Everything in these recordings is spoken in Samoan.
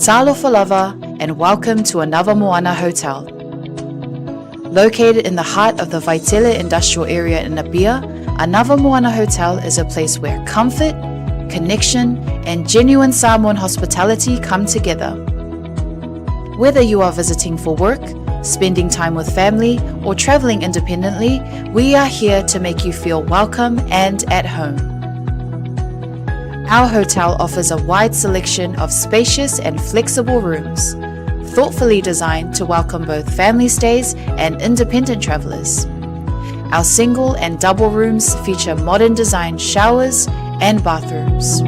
Talofa lava and welcome to Anava Moana Hotel. Located in the heart of the Vaitele industrial area in Apia, Anava Moana Hotel is a place where comfort, connection, and genuine Samoan hospitality come together. Whether you are visiting for work, spending time with family, or traveling independently, we are here to make you feel welcome and at home. Our hotel offers a wide selection of spacious and flexible rooms, thoughtfully designed to welcome both family stays and independent travelers. Our single and double rooms feature modern design showers and bathrooms.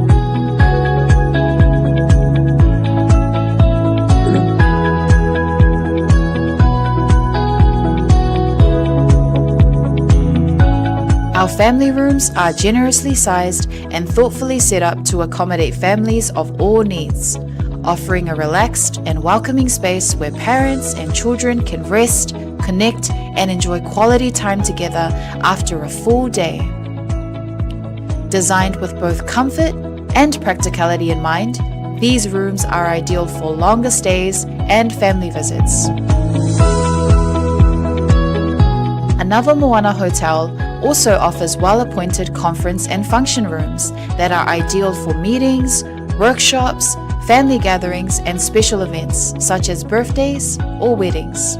Our family rooms are generously sized and thoughtfully set up to accommodate families of all needs, offering a relaxed and welcoming space where parents and children can rest, connect, and enjoy quality time together after a full day. Designed with both comfort and practicality in mind, these rooms are ideal for longer stays and family visits. Anava Moana Hotel also offers well appointed conference and function rooms that are ideal for meetings, workshops, family gatherings, and special events such as birthdays or weddings.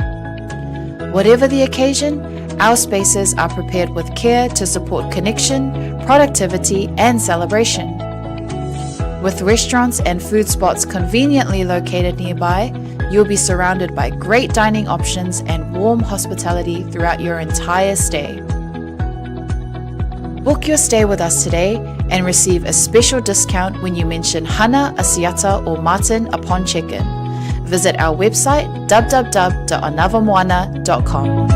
Whatever the occasion, our spaces are prepared with care to support connection, productivity, and celebration. With restaurants and food spots conveniently located nearby, you'll be surrounded by great dining options and warm hospitality throughout your entire stay. Book your stay with us today and receive a special discount when you mention Hana, Asiata, or Martin upon check-in. Visit our website www.anavamoana.com.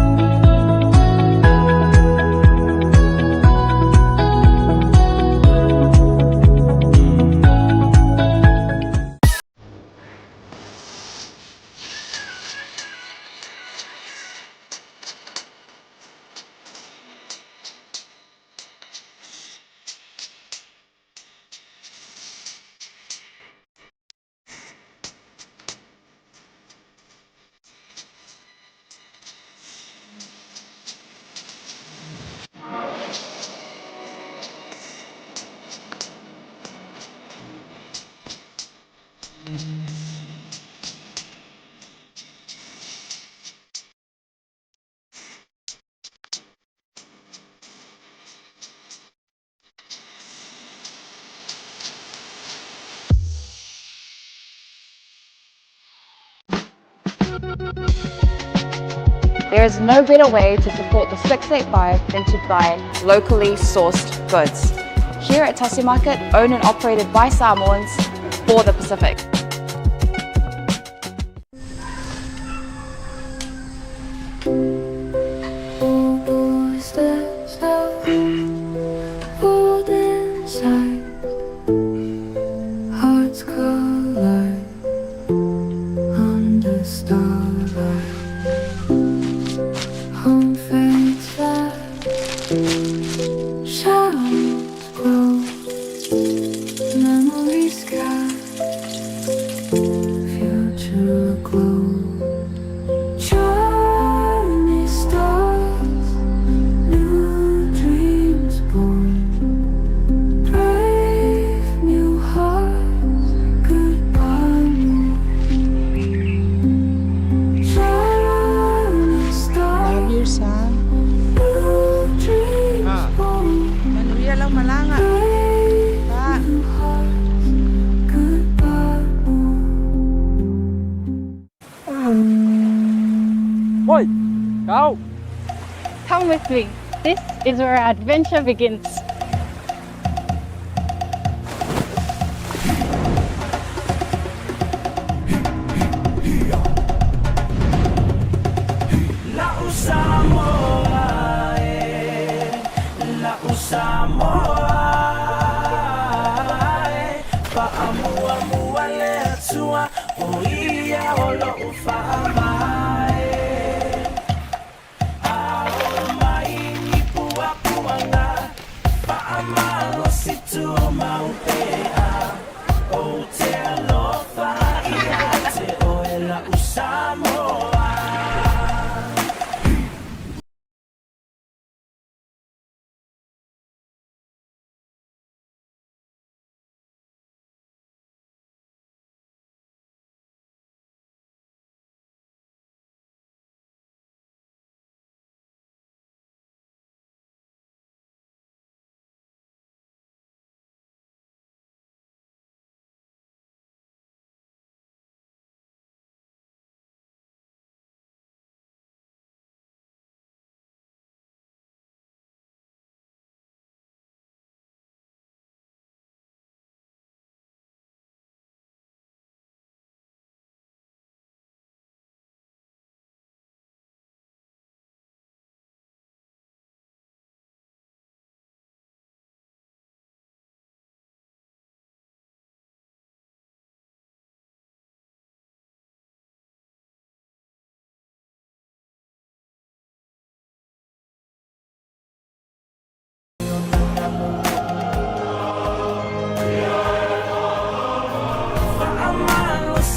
There is no better way to support the 685 than to buy locally sourced goods. Here at Tasi Market, owned and operated by Samoans for the Pacific. Hearts collide under starlight. Home fades fast, shadows grow, memories cast, future glow. Journey starts, new dreams born. Brave new hearts, goodbye. Journey starts, Love you, son. new dreams born. Manuia lau malaga. Brave Pa. new hearts, goodbye. Oi, go! Come with me. This is where our adventure begins. La'u Samoa e, la'u Samoa e, Fa'amuamua le Atua o ia o lo'u fa'amae. Ao mai ni puapuaga, Fa'amalosi tumau pea, Ou te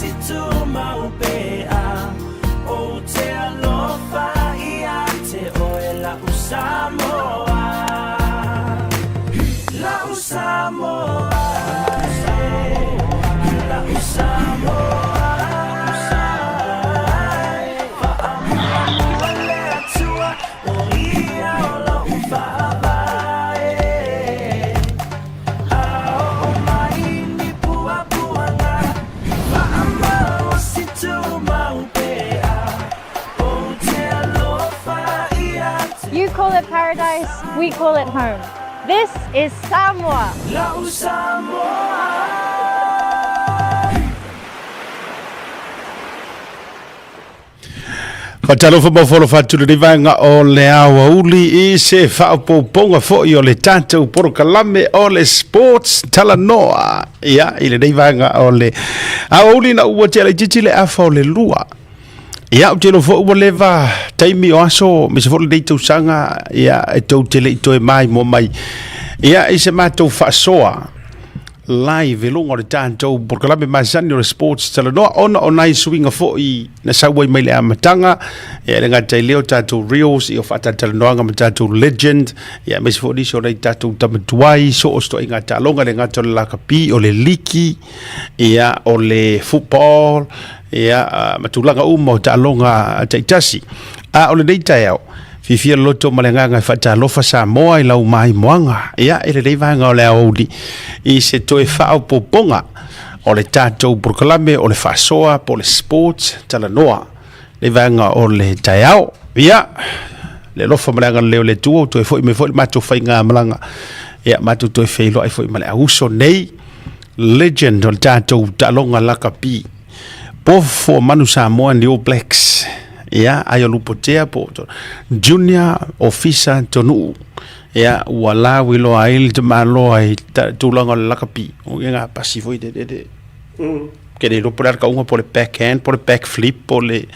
si tumau pea Ou te alofa ia te oe la'u Samoa La'u Samoa La'u Samoa Fa'amuamua le Atua O ia o lo'u fa'avae A oo mai ni puapuaga Fa'amalosi tumau pea Ou te alofa ia te You call it paradise, we call it home. This is Samoa. La'u Samoa. Faatalofa ma folofa atu lenei vaega o le aoauli i se faaopoopoga foi o le tatou polokalame o le Sports Talanoa. Ia, i lenei vaega o le aoauli na ua tea laitiiti le afa o le lua. Ia, ou te iloa foi ua leva taimi o aso, aemaise foi lenei tausaga, ia, e tou te le i toe maimoa mai. Ia, i se matou faasoa live i luga o le tatou polokalame masani o le Sports Talanoa ona o nai suiga foi na sau ai mai le amataga, ia, e le gata i lea o tatou reels, ia, o faatalatalanoaga ma tatou legend, ia, aemaise foi nisi o nai tatou tama tuai, so o se toaiga taaloga, e le gata o le lakapi, o le liki, ia, o le football, ia, ma tulaga uma o taaloga taitasi. A o lenei taeao, fiafia le loto ma le agaga e faatalofa Samoa i lau maimoaga, ia, i lenei vaega o le aoauli, i se toe faaopoopoga o le tatou polokalame o le faasoa po o le Sports Talanoa, lenei vaega o le taeao. Ia, le alofa ma le agalelei o le Atua, ua toe foi mai foi le matou faigamalaga, ia, matou toe feiloai foi ma le auuso nei, legend o le tatou taaloga lakapi. Both for Manu Samoa and the All Blacks. Ia, ai o Lupotea po o Junior Ofisa Tonu'u. Ia, ua lauiloa ai le tamaloa i tulaga o le lakapi. O ke ngā pasi foi de de de. Ke le iloa po o le a le kauga po o le backhand po o le backflip po o le...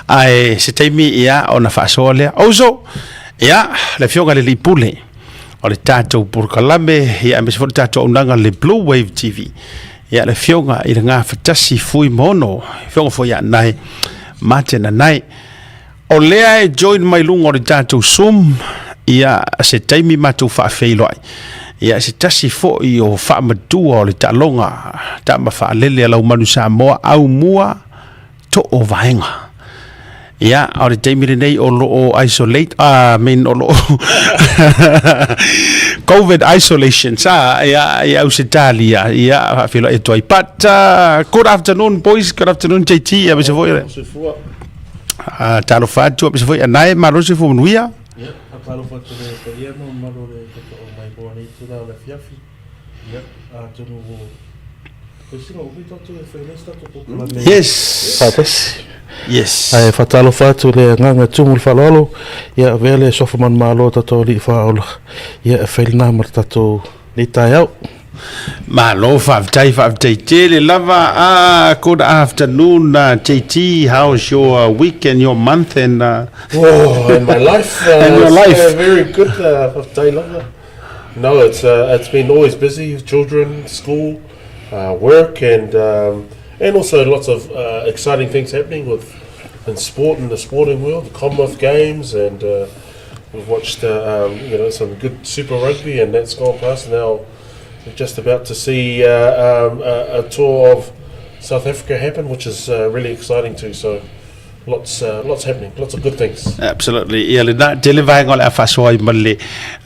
Ae se taimi ia ona faasoa lea. Ouso, ia, le afioga i le Alii Pule o le tatou polokalame, ia aemaise foi le tatou auaunaga le Blue Wave TV. Ia le afioga i le Gafatasi Fuimaono, afioga foi ia Nae Matena Nae. O lea e join mai luga o le tatou Zoom, ia se taimi matou faafeiloai. Ia se tasi foi o faamatua o le taaloga tama faalele a lau manu Samoa Aumua too vaega. Ia, o le taimi lenei o lo o isolate, I mean, o lo o COVID isolation sa, ia, i Ausetalia, ia, faafeiloai atu ai. But, good afternoon, boys, good afternoon, JT, ia, aemaise foi, talofa atu, aemaise foi, Anae, malo le soifua manuia. Ia, faatalofa atu le paia ma mamalu o le tatou mai moa nei itula o le afiafi. Ia, atonu ua Yes. Faatasi. Yes. Ae faatalofa atu le agaga tumu le faaaloalo, ia avea le suafa manumalo o tatou alii faaola, ia e fai lena ma le tatou nei taeao. Malo, faafetai, faafetai tele lava. Ah, good afternoon, JT. How's your week and your month and Oh, and my life. And your life. Very good, faafetai lava. No, it's it's been always busy, children, school, work, and um, and also lots of exciting things happening with in sport in the sporting world, the Commonwealth Games, and we've watched um, you know some good Super Rugby, and that's gone past. Now we're just about to see um, a, a tour of South Africa happen, which is really exciting too. So lots uh, lots happening, lots of good things. Absolutely. Ia lena tele vaega o le a faasoa ai ma le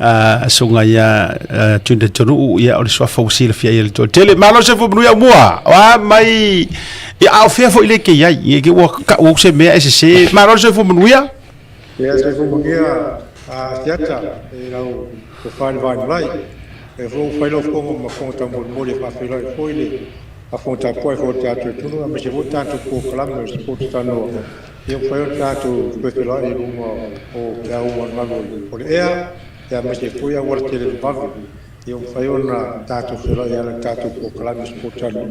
asoga ia Tunda Tonuu, ia o le suafa ua silafia ai e le toatele. Malo se manuia mua. O a mai ia a o fea foi le ke iai. Ia ke ua ka'u au se mea e sese. Malo le soifua manuia. Ia soifua manuia a Siata e lau tofa i le vaimalae. E foi ua fai lau fono ma fono taumolimoli e faafeiloai foi le A fono tapuai foi o le tatou atunuu aemaise foi tatou polokalame o le Sport Talanoa ia mafai ona tatou toe feiloai i luga o ke au malumalu o le ea ia aemaise foi auala televavave ia mafai ona tatou feiloai e ala i le tatou polokalame o Sport Talanoa.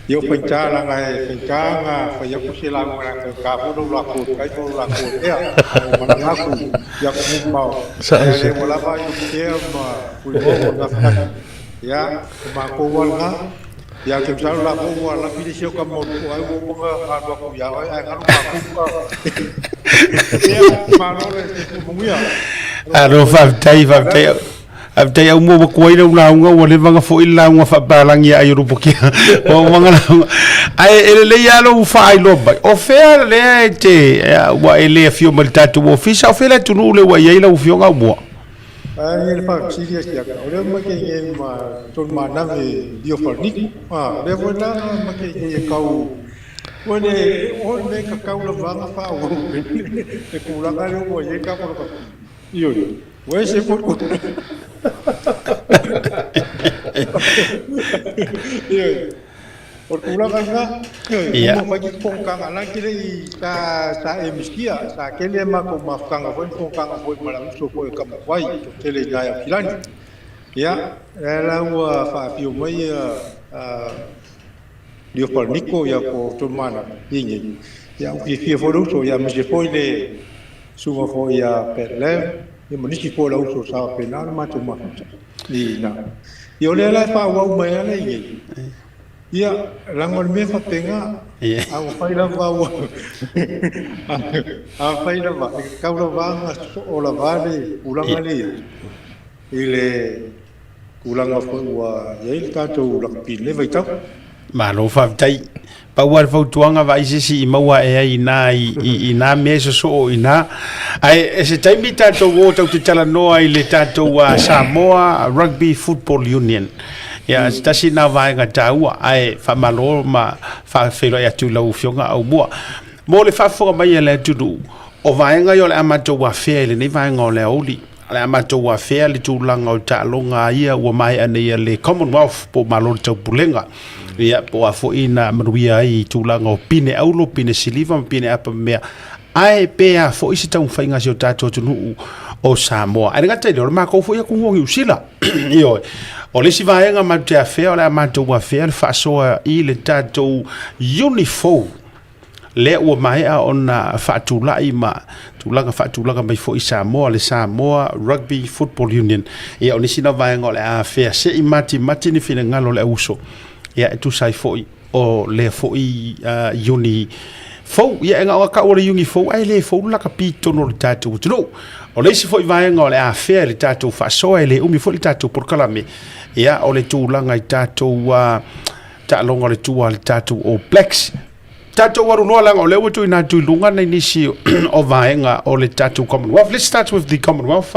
Ia o faigata leaga e faigata ona fai atu se lauga leaga e faigata foi lou latou tai ma lou latou ea ae ua malaga atu i atunuu mamao ae ua lava ai Luputea ma Fuimaono o Gafatasi ia o matou lava lena. Ia ou te masalo la foi ua lafi le isi au kama o le ai ua uma ona alu atu ia oe ae galo matou ka. Ia malo le soifua manuia. Alo faafetai faafetai faafetai Aumua ua tuai lau lauga ua leva ona foi le lauga faapalagi a Aiolupokia ua uma ona lauga ae e lelei lava lou faailoa mai o fea lea e te ua e le afio mai i le tatou ofisa o fea le atunuu lea ua i ai lau afioga Aumua? Ae le faafesili a siaka, o lea ma ke nge ma tolu manave lio faleniku. A, o lea foi la ma ke nge e kau o le o le me ka kau lava fa o le tulaga lea ua i ai ka kolo ka. Ioe, ua ese foi le Ioe. O le tulaga lena, ioe, uma fai ni fonotaga la e te le i sa sa e misia, sa tele a matou mafutaga foi ma fonotaga foi ma le uso foi o Tamafai i tele i ina i Aukilani. Ia, lea la ua faafio mai ia Lio Falaniko ia po o Tolumana i inei. Ia, ua fiafia foi le uso, ia aemaise foi le susuga foi ia Pat Lam, ia ma nisi foi o le uso sa faapena ona matou mafuta i ina. Ia o lea la e faaauau mai lava i inei. Ia, leaga o le mea faapena, a ua fai lava ua a fai lava, e tatau lava ona sosoo lava le tulaga lea i ai i le tulaga foi ua i ai le tatou lakapi i lenei vaitau. Malo faafetai. Pau lava le fautuaga vaai se isi i maua ae ai i ina i na mea e sosoo i ina. Ae e se taimi tatou o tatou te talanoa i le tatou Samoa Rugby Football Union. Ia, se tasi lena vaega taua, ae faamalo ma faafeiloai atu i lau Afioga Aumua. Mo le faafofoga mai a le atunuu, o vaega ia o le a matou afea i lenei vaega o le aoauli. O le a matou afea le tulaga o taaloga ia ua maea nei a le Commonwealth po o Malo o le Taupulega. Ia, po o a foi na manuia ai i tulaga o pine auro, pine siliva ma pine apa ma mea. Ae pe a foi se taumafaiga a si o tatou atunuu o Samoa. Ae le gata i lea, o le matou foi atunuu o Niu Sila. Ioe. O le isi vaega matou te afea, o le a matou afea le faasoa i le tatou Unifou lea ua maea ona faatulai ma tulaga faatulaga mai foi i Samoa, le Samoa Rugby Football Union. Ia, o nisi na vaega o le a afea se i matimati ni finagalo o le auuso. Ia, e tusa ai foi o lea foi iuni fou. Ia, e na o tau o le iuni fou, ae le fou le lakapi i totonu o le tatou atunuu. O le isi foi vaega o le a afea i le tatou faasoa, e le umi foi le tatou polokalame, ia, o le tulaga i tatou taaloga o le tua a le tatou All Blacks. Tatou alu loa leaga o lea ua tuuina atu i luga nai nisi o vaega o le tatou Commonwealth. Let's start with the Commonwealth,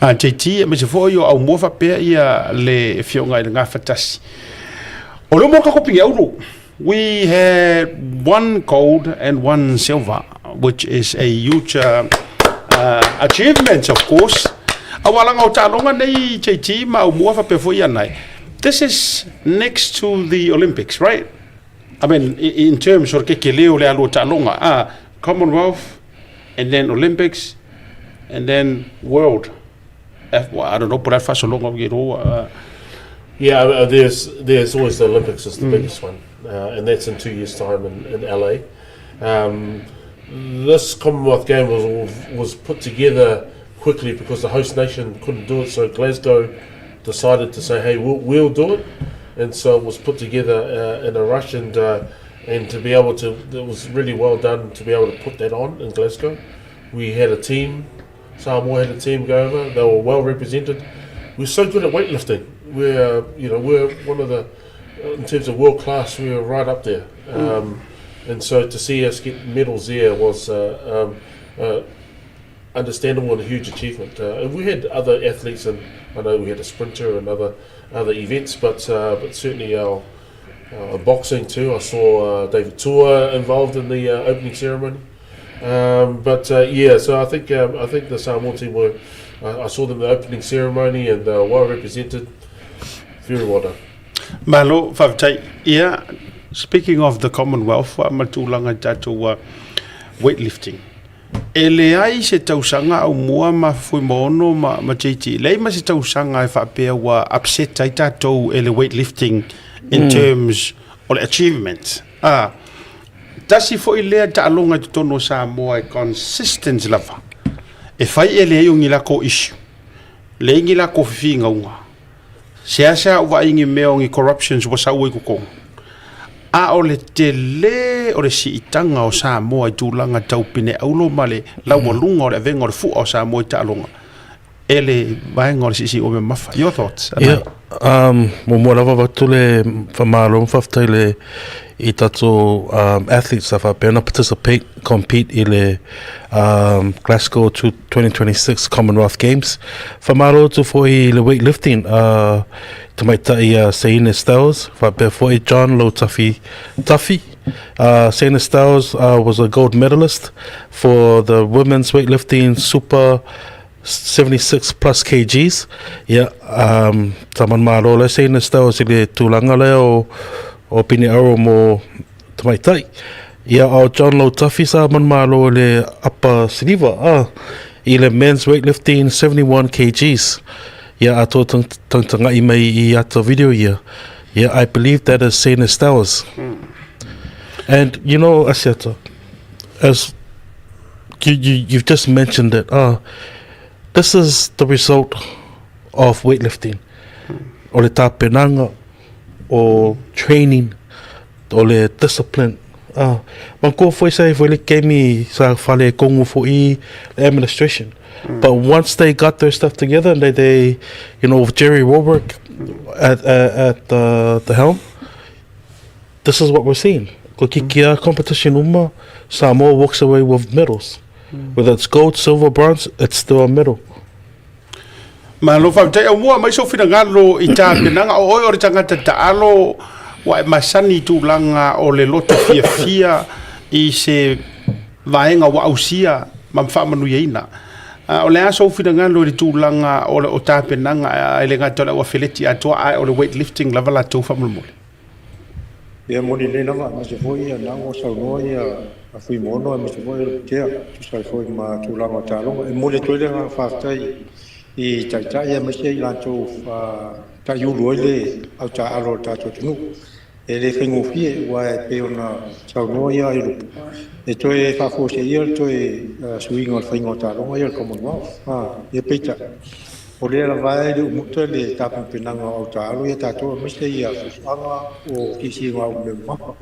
JT, aemaise foi o Aumua faapea ia le Afioga i le Gafatasi. O lea ua maua tatou pine auro. We had one gold and one silver, which is a huge achievement, of course. Aua leaga o taaloga nei JT ma Aumua faapea foi ia nai. This is next to the Olympics, right? I mean, in terms o le kekele o le alu o taaloga, ah, Commonwealth, and then Olympics, and then World. F, well, I don't know, po o le a le faasologa o ke Yeah, there's always the Olympics is the biggest one, and that's in 2 years' time in LA. This Commonwealth Game was put together quickly because the host nation couldn't do it, so Glasgow decided to say, "Hey, we'll do it," and so it was put together in a rush, and to be able to, it was really well done to be able to put that on in Glasgow. We had a team. Samoa had a team go over. They were well represented. We're so good at weightlifting. We're you know we're one of the in terms of world class, we were right up there. And so to see us get medals there was understandable and a huge achievement. And we had other athletes, and I know we had a sprinter and other events, but certainly our boxing too. I saw David Tua involved in the opening ceremony. But yeah, so I think the Samoan team were. I saw them in the opening ceremony and they were well represented. Very well done. Malo, faafetai. Ia, speaking of the Commonwealth, ma tulaga i tatou weightlifting. E leai se tausaga Aumua ma Fuimaono ma JT. Leai ma se tausaga e faapea ua upset ai tatou e le weightlifting in terms o le achievement. Ah, tasi foi lea taaloga i totonu o Samoa e consistent lava. E fai e leai o ni lakou issue. Leai ni lakou fefigauga. Seasea ou vaai i ni mea o ni corruptions ua sau ai i totonu, a o le tele o le siitaga o Samoa i tulaga tau pine auro ma le laualuga o le avega o le fua o Samoa i taaloga e le vaega o le siisii ua mamafa. Your thoughts? Ia, um, muamua lava avatu le faamalo ma faafetai le i tatou um, athletes sa faapea ona participate, compete i le um, Glasgow 2026 Commonwealth Games. Faamalo atu foi i le weightlifting a tamaitai a Seine Styles, faapea foi John Lautafi Tafi. Seine Styles was a gold medalist for the women's weightlifting super 76 plus kgs. Ia, um, tamanumalo le Seine Styles i le tulaga lea o, o Pine Aro mo tamaitai. Ia, o John Lautafi sa manumalo i le upper siliva, ah, i le men's weightlifting 71 kgs. Ia, a tō tangtanga'i mai i ata video ia. Ia, I believe that is Sena Stowers. And, you know, Asiata, as you, you, you've just mentioned it, this is the result of weightlifting. O le tapenaga, o training, o le discipline. Ah, manatua foi sa i foi le kemi sa fale kongo foi le administration. But once they got their stuff together and they, they you know, with Jerry Warburg at, at, at the, the helm, this is what we're seeing. Ko kikia competition uma, Samoa walks away with medals. Whether it's gold, silver, bronze, it's still a medal. Malo faafetai aumua mai sou finagalo i tapenaga o oe o le tagata taalo ua e masani i tulaga o le loto fiafia i se vaega ua ausia ma faamanuiaina. O le a sou finagalo i le tulaga o le o tapenaga e le gata o le auafeleti atoa ae o le weightlifting lava latou faamolemole? Ia moni nei lava, aemaise foi ia na ua saunoa ia a Fuimaono aemaise foi o Tea, tusa ai foi ma tulaga o taaloga. E momoli atu ai le agaga faafetai i taitai aemaise i latou taiulu ai le au taaalo o le tatou atunuu. E le faigofie aua e pei ona saunoa ia Ailupe, e toe faafuaseia le toe suiga o le faiga o taaloga ia o le Commonwealth. Ia peitai, o lea lava e le o muta le tapenapenaga o au taaalo ia tatou aemaise ia fuafuaga o siisiiga o mea mamafa.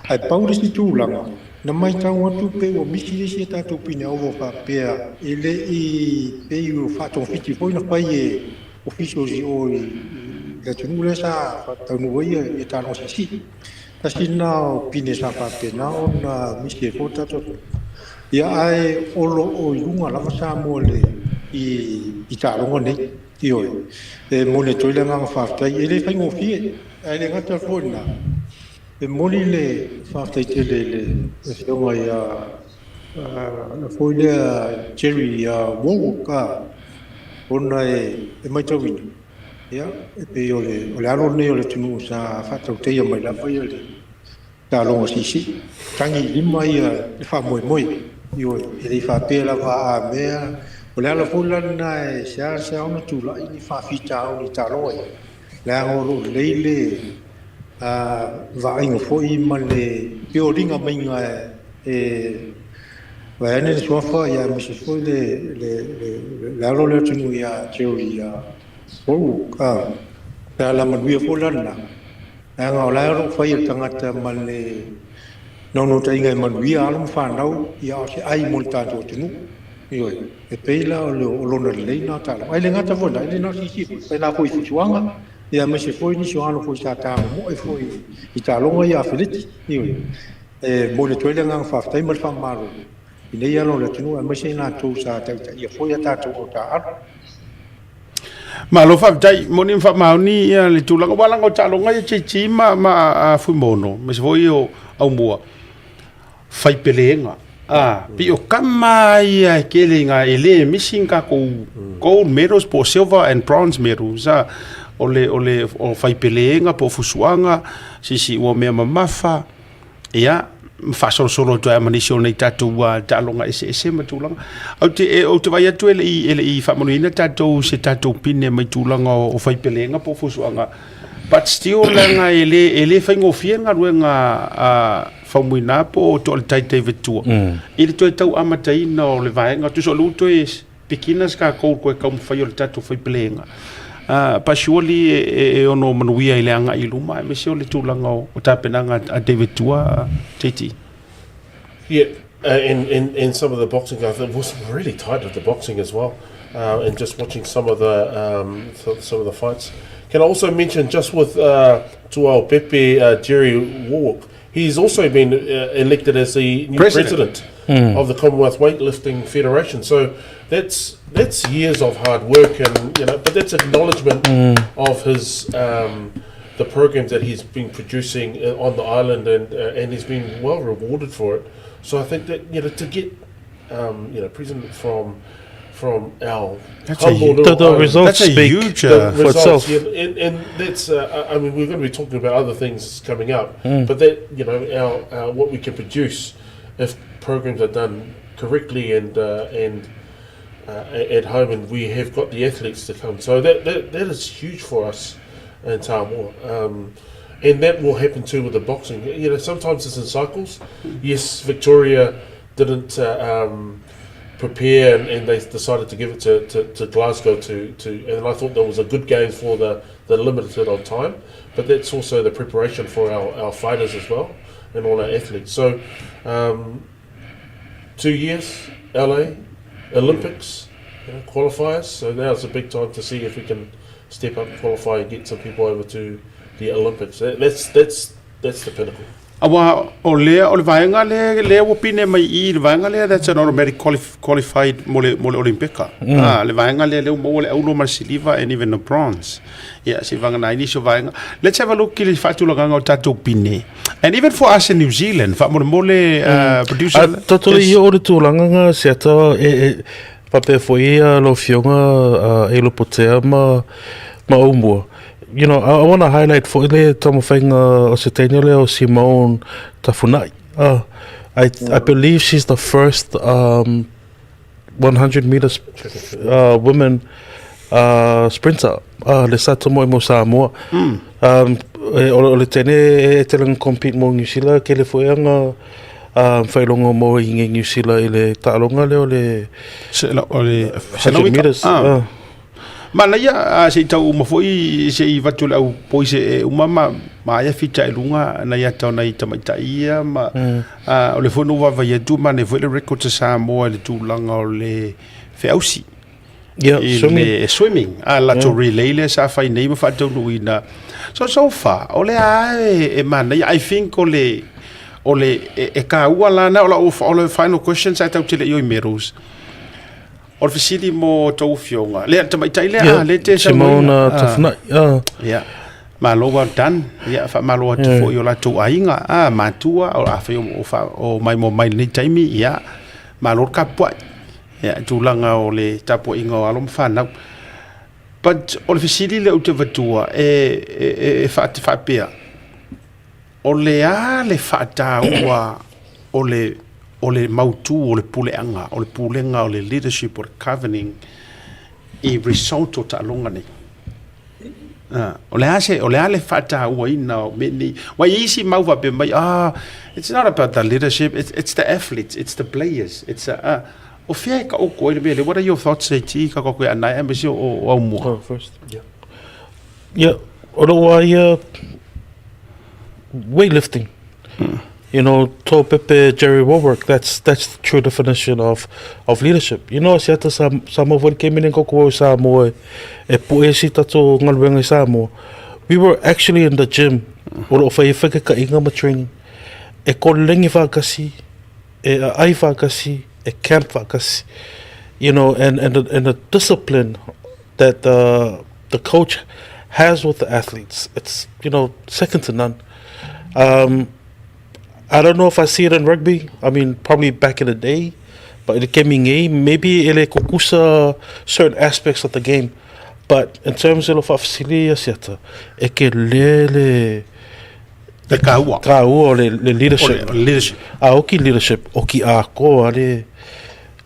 Ae pau le isi tulaga, na matau atu pei ua misi le isi a tatou pine-auro faapea e le i pei ua faatogafiti foi na fai e officials i o i le atunuu lea sa taunuu ai ia taaloga siisii. Tasi lena o pine sa faapena ona misi ai foi le tatou atunuu. Ia ae o lo o i luga lava Samoa i le i taaloga nei. Ioe. E momoli atu ai le agaga faafetai. E le faigofie, ae le gata foi i lena, e momoli le faafetai tele i le Afioga ia le foi lea Jerry Warwick ona e matauina, ia, e pei o le, o le alo lenei o le atunuu sa faatauteia mai lava ia le taaloga siisii, tagi i lima ia le faamoemoe. Ioe, e le i faapea lava a mea, o le ala foi la lena e seasea ona tulai ni faafitauli i taaloga ia, leaga o lo o lelei le vaaiga foi ma le feoliga maiga e vaeane le suafa aemaise foi le alo o le atunuu ia Jerry Warwick. O le ala manuia foi la lena, leaga o la e o lo o fai e le tagata ma le naunautaiga e manuia alo ma fanau, a o se ai mo le tatou atunuu. Ioe, e pei la o lona lelei lena o taaloga. Ae le gata foi i lena, e le na o siisii foi, e faapena foi i fusuaga, aemaise foi nisi o alo foi sa tagomoe foi i taaloga ia afeleti. Ioe, e momoli atu ai le agaga faafetai ma le faamalo i nei alo o le atunuu aemaise i latou sa taitaia foi a tatou au taaalo. Malo faafetai, moni ma faamaoni ia le tulaga, aua leaga o taaloga ia JT ma Fuimaono, aemaise foi o Aumua, fai peleega. Pei o kama ia e tele ina e le misi ni tatou gold medals po o silver and bronze medals. O le o le o fai peleega po o fusuaga, sisi ua mea mamafa, ia, ma faasolosolo atu ai ma nisi o nei tatou taaloga eseese ma tulaga. Ou te, ou te vaai atu e le i faamanuiaina tatou i se tatou pine mai tulaga o fai peleega po o fusuaga. But still leaga e le faigofie galuega a Faumuina po o Toaletai David Tua i le toe tau amataina o le vaega. Tusa o lea ua toe beginners tatou toe taumafai o le tatou fai peleega. But surely e ono manuia i le agai i luma aemaise o le tulaga o tapenaga a David Tua, JT. Yeah, and, and, and some of the boxing guys, it was really tight with the boxing as well, and just watching some of the some of the fights. Can I also mention just with Tuao Pepe Jerry Warwick, he's also been elected as the new President. president, of the Commonwealth Weightlifting Federation. So that's that's years of hard work, and you know, but that's acknowledgement of his the programs that he's been producing on the island, and and he's been well rewarded for it. So I think that you know to get you know president from our That's a humble little The island, results That's a speak huge, the for results, itself. yeah, and that's I mean we're going to be talking about other things coming up, but that you know our what we can produce if programs are done correctly and at home, and we have got the athletes to come. So that is huge for us in Samoa. And that will happen too with the boxing. You know, sometimes it's in cycles. Yes, Victoria didn't prepare, and they decided to give it to Glasgow to and I thought that was a good game for the limited on time, but that's also the preparation for our fighters as well and all our athletes. So 2 years, LA, Olympics, you know, qualifiers. So now it's a big time to see if we can step up, qualify, and get some people over to the Olympics. That's the pinnacle. Aua o lea o le vaega lea lea ua pine mai i i le vaega lea that's an automatic qualified mo le mo le Olimpika. Ah le vaega lea lea ua maua le auro ma le siliva and even the bronze. Ia se vagana ai nisi o vaega. Let's have a look i le faatulagaga o tatou pine. And even for us in New Zealand, faamolemole producer. A toto Yes. i o le tulaga nga seata e faapea foi ia lau afioga e Lopotea ma ma Aumua. You know, I want to highlight foi le taumafaiga o se teine lea o Simone Tafunai. I believe she's the first 100 meter women sprinter le sa tomoe mo Samoa. O le teine e tele nga compete mo New Zealand, ke le foi anga whailongo mo i nge New Zealand i le taaloga lea o le O le 100 meters. Manaia a se i tau uma foi se i vatu le au poise e uma ma ma aia fita e lunga na ia tau nai tamaitai ia ma o le foi no vaavaai atu ma nei foi le record sa Samoa i le tulaga o le feausi Yeah, i swimming. le swimming a latou relay lea sa fai nei ma faataunuuina. So so far o lea lava e manaia I think o le o le e taua la na o lau o le final question sa tau te le i o i medals. O le fesili mo tou afioga, lea le tamaitai lea, Yeah, ah, le te Simone saunoaina. Ah, Tafunai. Ah, yeah. Malo, well done. Yeah, faamalo atu foi i o latou aiga, ah, matua, o afai o, o, fa, o mai mo mai lenei taimi, yeah. Malo le tapuai. Yeah, tulaga o le tapuaiga o alo ma fanau. But o le fesili lea ou te avatua e, e, e, e faapea, o le a le faataua o le o le mautu o le puleaga, o le pulega o le leadership o le governing i result o taaloga nei? Ah, o le a se, o le a le faatauaina o mea nei? Ua i ai isi mau faapea mai, ah, it's not about the leadership, it's the athletes, it's the players, it's the, ah, o fea e taoto ai le mea lea? What are your thoughts e Ti ka koe anae aemaise o Aumua? Go first. Yeah. Yeah, o lou a ia weightlifting. You know, Topepe Jerry Warwick, that's the true definition of leadership. You know, se ata sa Samoa foi le kemi nei koko o Samoa e poe si tatou galuega i Samoa. We were actually in the gym o loo fai ai whaikakaiga ma training. E kolengi whaakasi, e aai whaakasi, e camp whaakasi. You know, and the discipline that the coach has with the athletes, it's, you know, second to none. I don't know if I see it in rugby. I mean, probably back in the day, but it came in maybe ele kukusa certain aspects of the game. But in terms of whaafasili ia siata, e ke le le Le kaua. Kaua o le leadership. O le leadership. A oki leadership, oki akoa le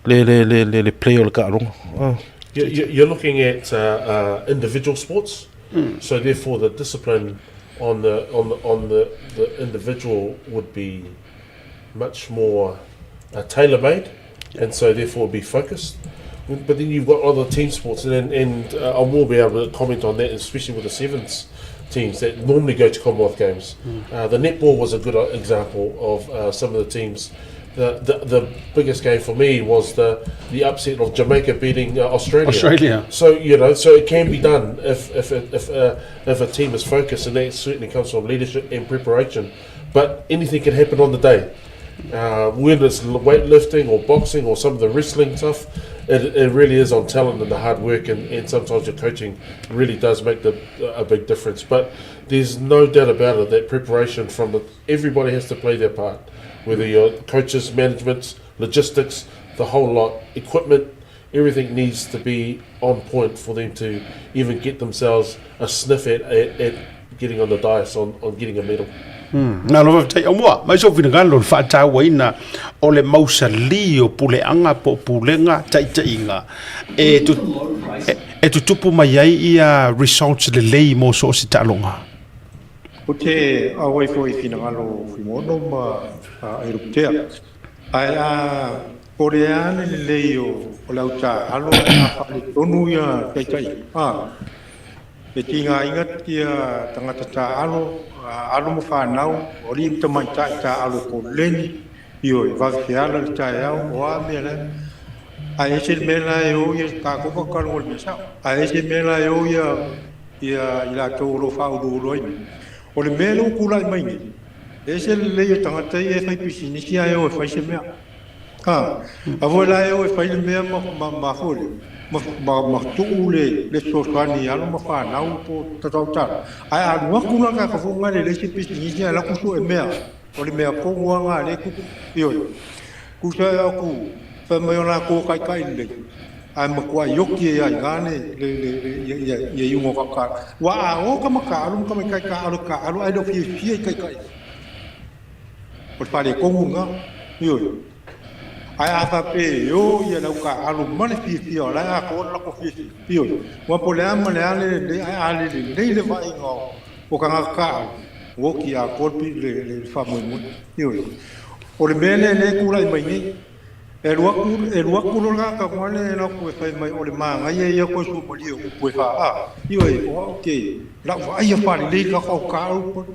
le le le le le play o le kaaloga. Ah. You're looking at individual sports, so therefore the discipline on the on the on the, the individual would be much more tailor made, and so therefore be focused. But then you've got other team sports, and and uh, I will be able to comment on that, especially with the sevens teams that normally go to Commonwealth Games. Mm. Uh, the netball was a good uh, example of uh, some of the teams. The, the, the biggest game for me was the, the upset of Jamaica beating uh, Australia. Australia. So you know, so it can be done if if if uh, if a team is focused, and that certainly comes from leadership and preparation. But anything can happen on the day. Uh, whether it's weightlifting or boxing or some of the wrestling stuff, it, it really is on talent and the hard work, and, and sometimes your coaching really does make the, a big difference. But there's no doubt about it that preparation from the, everybody has to play their part, whether you're coaches, management, logistics, the whole lot, equipment, everything needs to be on point for them to even get themselves a sniff at, at, at getting on the dice on, on getting a medal. Hmm. Malo faafetai Aumua. Mai sou finagalo le faatauaina o le mausali o puleaga po o pulega taitaiga e, tu, e, e tutupu mai ai ia results lelei mo so o se taaloga. Ou te auai foi i finagalo o Fuimaono ma Airukutea. Ae a o le a le lelei o le au tāalo ae a faaletonu ia taitai, a e tigaina ia tagata tāalo, alo ma fanau, o alii ma tamaitai tāalo e koleni, ioe, vave feala le taeao, o a mea la, ae ese le mea la e o ia tākou ka kalogo i le mea sao, ae ese le mea la e o ia ia i latou o lo o faauluuluina. O le mea lea ua tulai mai nei, e ese le lelei o tagata ia e fai pisinisi ae o e fai se mea. Ha, a foi la e o e fai le mea ma, ma, ma foi le, ma, ma, ma tuu le, le fesoasoani i alo ma fanau po tatau tala. Ae a alu atu la ka foi nga le le isi pisinisi ae laku sue mea, o le mea kohu lava nga le tupu. Ioe. Tusa e aku, fai mai o latou kaikai lelei, ae matuai ioki ai lava i ina le, le, le, le, ia, ia, ia iuga o ka, ua a o ka makaalo ma ka maikai taaalo taaalo ae le o fiafia i kaikai. O le faaletonu lena, ioe. Ae a faapea e o ia le au taaalo ma le fiafia o la e atoa le latou fiafia, ioe. Aua po o le a ma le a le lelei, ae a le lelei le vaaiga o tagata taaalo, ua oti atoa le, le, le faamoemoe, ioe. O le mea lea lea e tulai mai nei, e alu atu, e alu atu loa le tagata lea e alu atu e fai mai o le manaia ia koe suamalie o upu e faa, ioe, o au ke lau vaai a faalelei le tatou taaalo,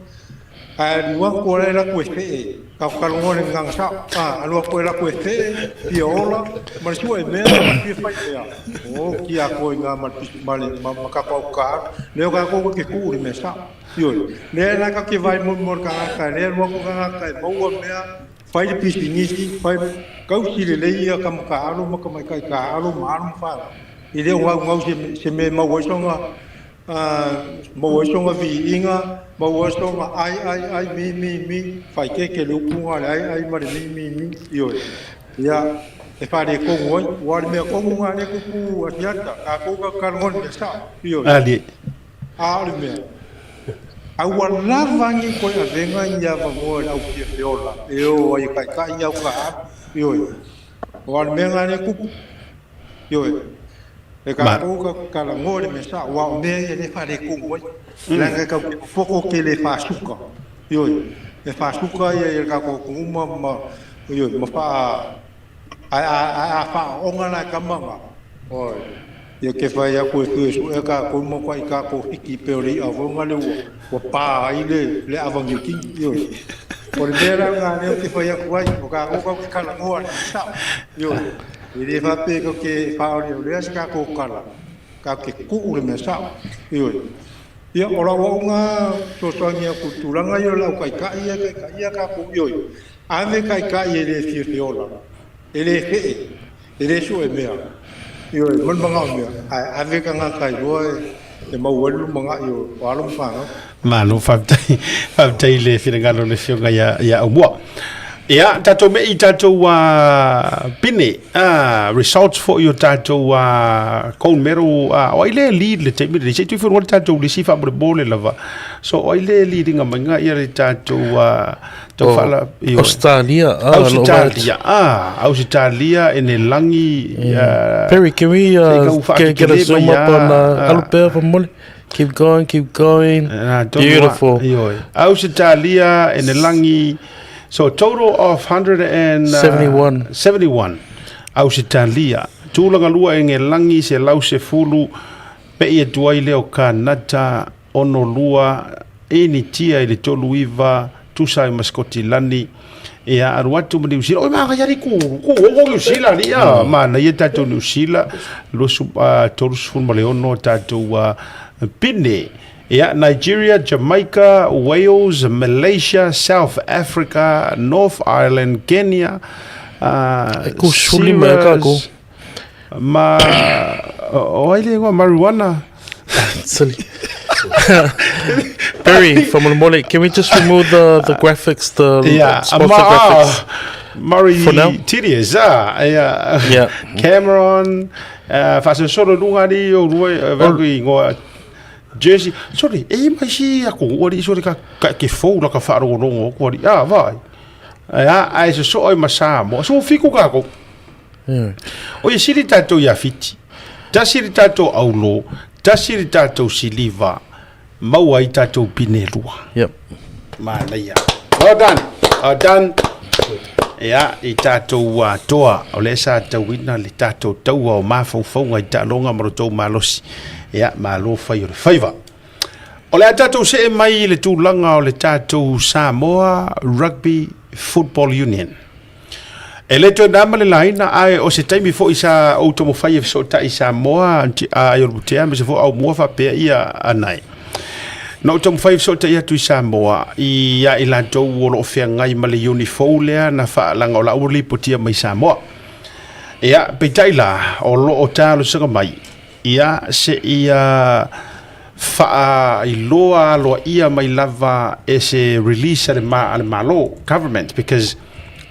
ae alu atu la e alu atu e fee, tatou talanoa i le gagana sao, a, alu atu e alu atu e fee, fia ola, ma le sue mea, ma le fia fai mea, oti atoa i ina ma le pisi, ma le, ma, ma tatou au taaalo. Lea o tatou ke tuu i le mea sao. Ioe, lea la tatou te vaai mo le tagata, lea e alu atu le tagata e maua mea, fai le pisinisi, fai, tausi lelei ia tama taaalo ma tamaitai taaalo ma alo ma fanau. E le o gaugau se, se mea e maua ai sona, maua ai sona viiga, maua ai sona ai, ai, ai, mi, mi, mi, faaeteete le upu lena le ai, ai ma le mi, mi, mi, ioe. Ia, e faaletonu ai, aua o le mea tonu lena lea e tupu Asiata, tatou tatou te talanoa i le mea sao, ioe. Ali. A o le mea, a ua lava nei toe avega i avanoa i le au fiafiola e o ai e taitai i au taaalo, ioe, aua o le mea lena lea e tupu, ioe, e tatou tatou te talanoa i le mea sao, aua o mea ia lea e faaletonu ai, leaga e tatou te popoto tele e faasuka, ioe, e faasuka ia i le tatou atunuu ma, ma, ioe, ma faa, Ae a faaoga la e tama na, oi, ia ke fai aku e fue sue kākou ma kai kākou hiki pe o le i'a foi ngale ua, ua pā ai le, le ava niutini, ioe. O le mea la lena lea ou te fai atu ai, o kākou kau ke talanoa i le sao, ioe. E le faapea kau te faaoleolea se kākou tala, kau te tuu le mea sao, ioe. Ia, o lau auga fesoasoani atu i tulaga ia o le au taitai ia e taitaia kākou, ioe. Ave taitai e le fiafiola, e le fee, e le sue mea, ioe, ma le manaomia, ae ave tagata i loa e maua ai le lumanai o alo ma fanau. Malo, faafetai, faafetai i le finagalo o le Afioga ia, ia Aumua. Ia, tatou me i tatou uh, pine, uh, results foi o tatou uh, gold medal, uh, o ai le lead le taimi lenei, se i tuiwhenua le tatou lisi faamolemole lava. So, o ai le leadinga mai ngā ia le tatou uh, tau O whaala, i oe. Australia, ah, lo Ausitalia, ah, Ausitalia, ene langi, uh, Perry, can we Sei uh, kau get, get a whaakekele zoom mai, up on ah, uh, ah. alu pea faamolemole? Keep going, keep going. Ah, tonu Beautiful. a, ioi. Ausitalia, ene langi, so total of 171. 71. 71. Ausitalia. Tulaga lua Engelagi, 110, pe'i atu ai lea o Kanata, 62, Initia i le 39, tusa ai ma Sikotilani, ia, alu atu ma Niu Sila. Oi, manaia alii ku, ku ogo Niu Sila alii, a, manaia tatou Niu Sila, 36 tatou pine. Ia, Nigeria, Jamaica, Wales, Malaysia, South Africa, North Ireland, Kenya, E ku suli mai ka ko. Ma o ai le ingoa marijuana. Silly. Barry from Molemole, can we just remove the, the graphics, the Yeah, sponsor ma, graphics? Murray For now? Tedious, ah, yeah. Yeah. Cameron, faasosolo luga alii o lua e vea ingoa Jersey. Sorry, e i mai si ako o alii sorry ka ka ke fou la ka whaalogologo o ko alii. Ah, vai. Ia, ae sosoo ai ma Samoa. So fiku kākou. O ia sili tātou ia Fiti. Tasi le tātou aulo, tasi le tātou siliva, maua ai tātou pine lua. Yep. Manaia. Well done. Well done. Ia, i tātou toa, o lea sa tauina le tātou taua o mafaufauga i taaloga ma lo tou malosi. Ia, malo fai o le faiva. O le a tātou see mai i le tulaga o le tātou Samoa Rugby Football Union. E le toe na ma le laina, ae o se taimi foi sa ou taumafai e fesootai i Samoa, a Aiolupotea aemaise foi o Aumua faapea ia Anae. Na ou taumafai e fesootai atu i Samoa ia i latou o lo o feagai ma le uni fou lea na faalaga o la ua lipotia mai Samoa. Ia, peitai la, o lo o talosaga mai, ia seia faailoa aloaia mai lava e se release a le a le Malo, government, because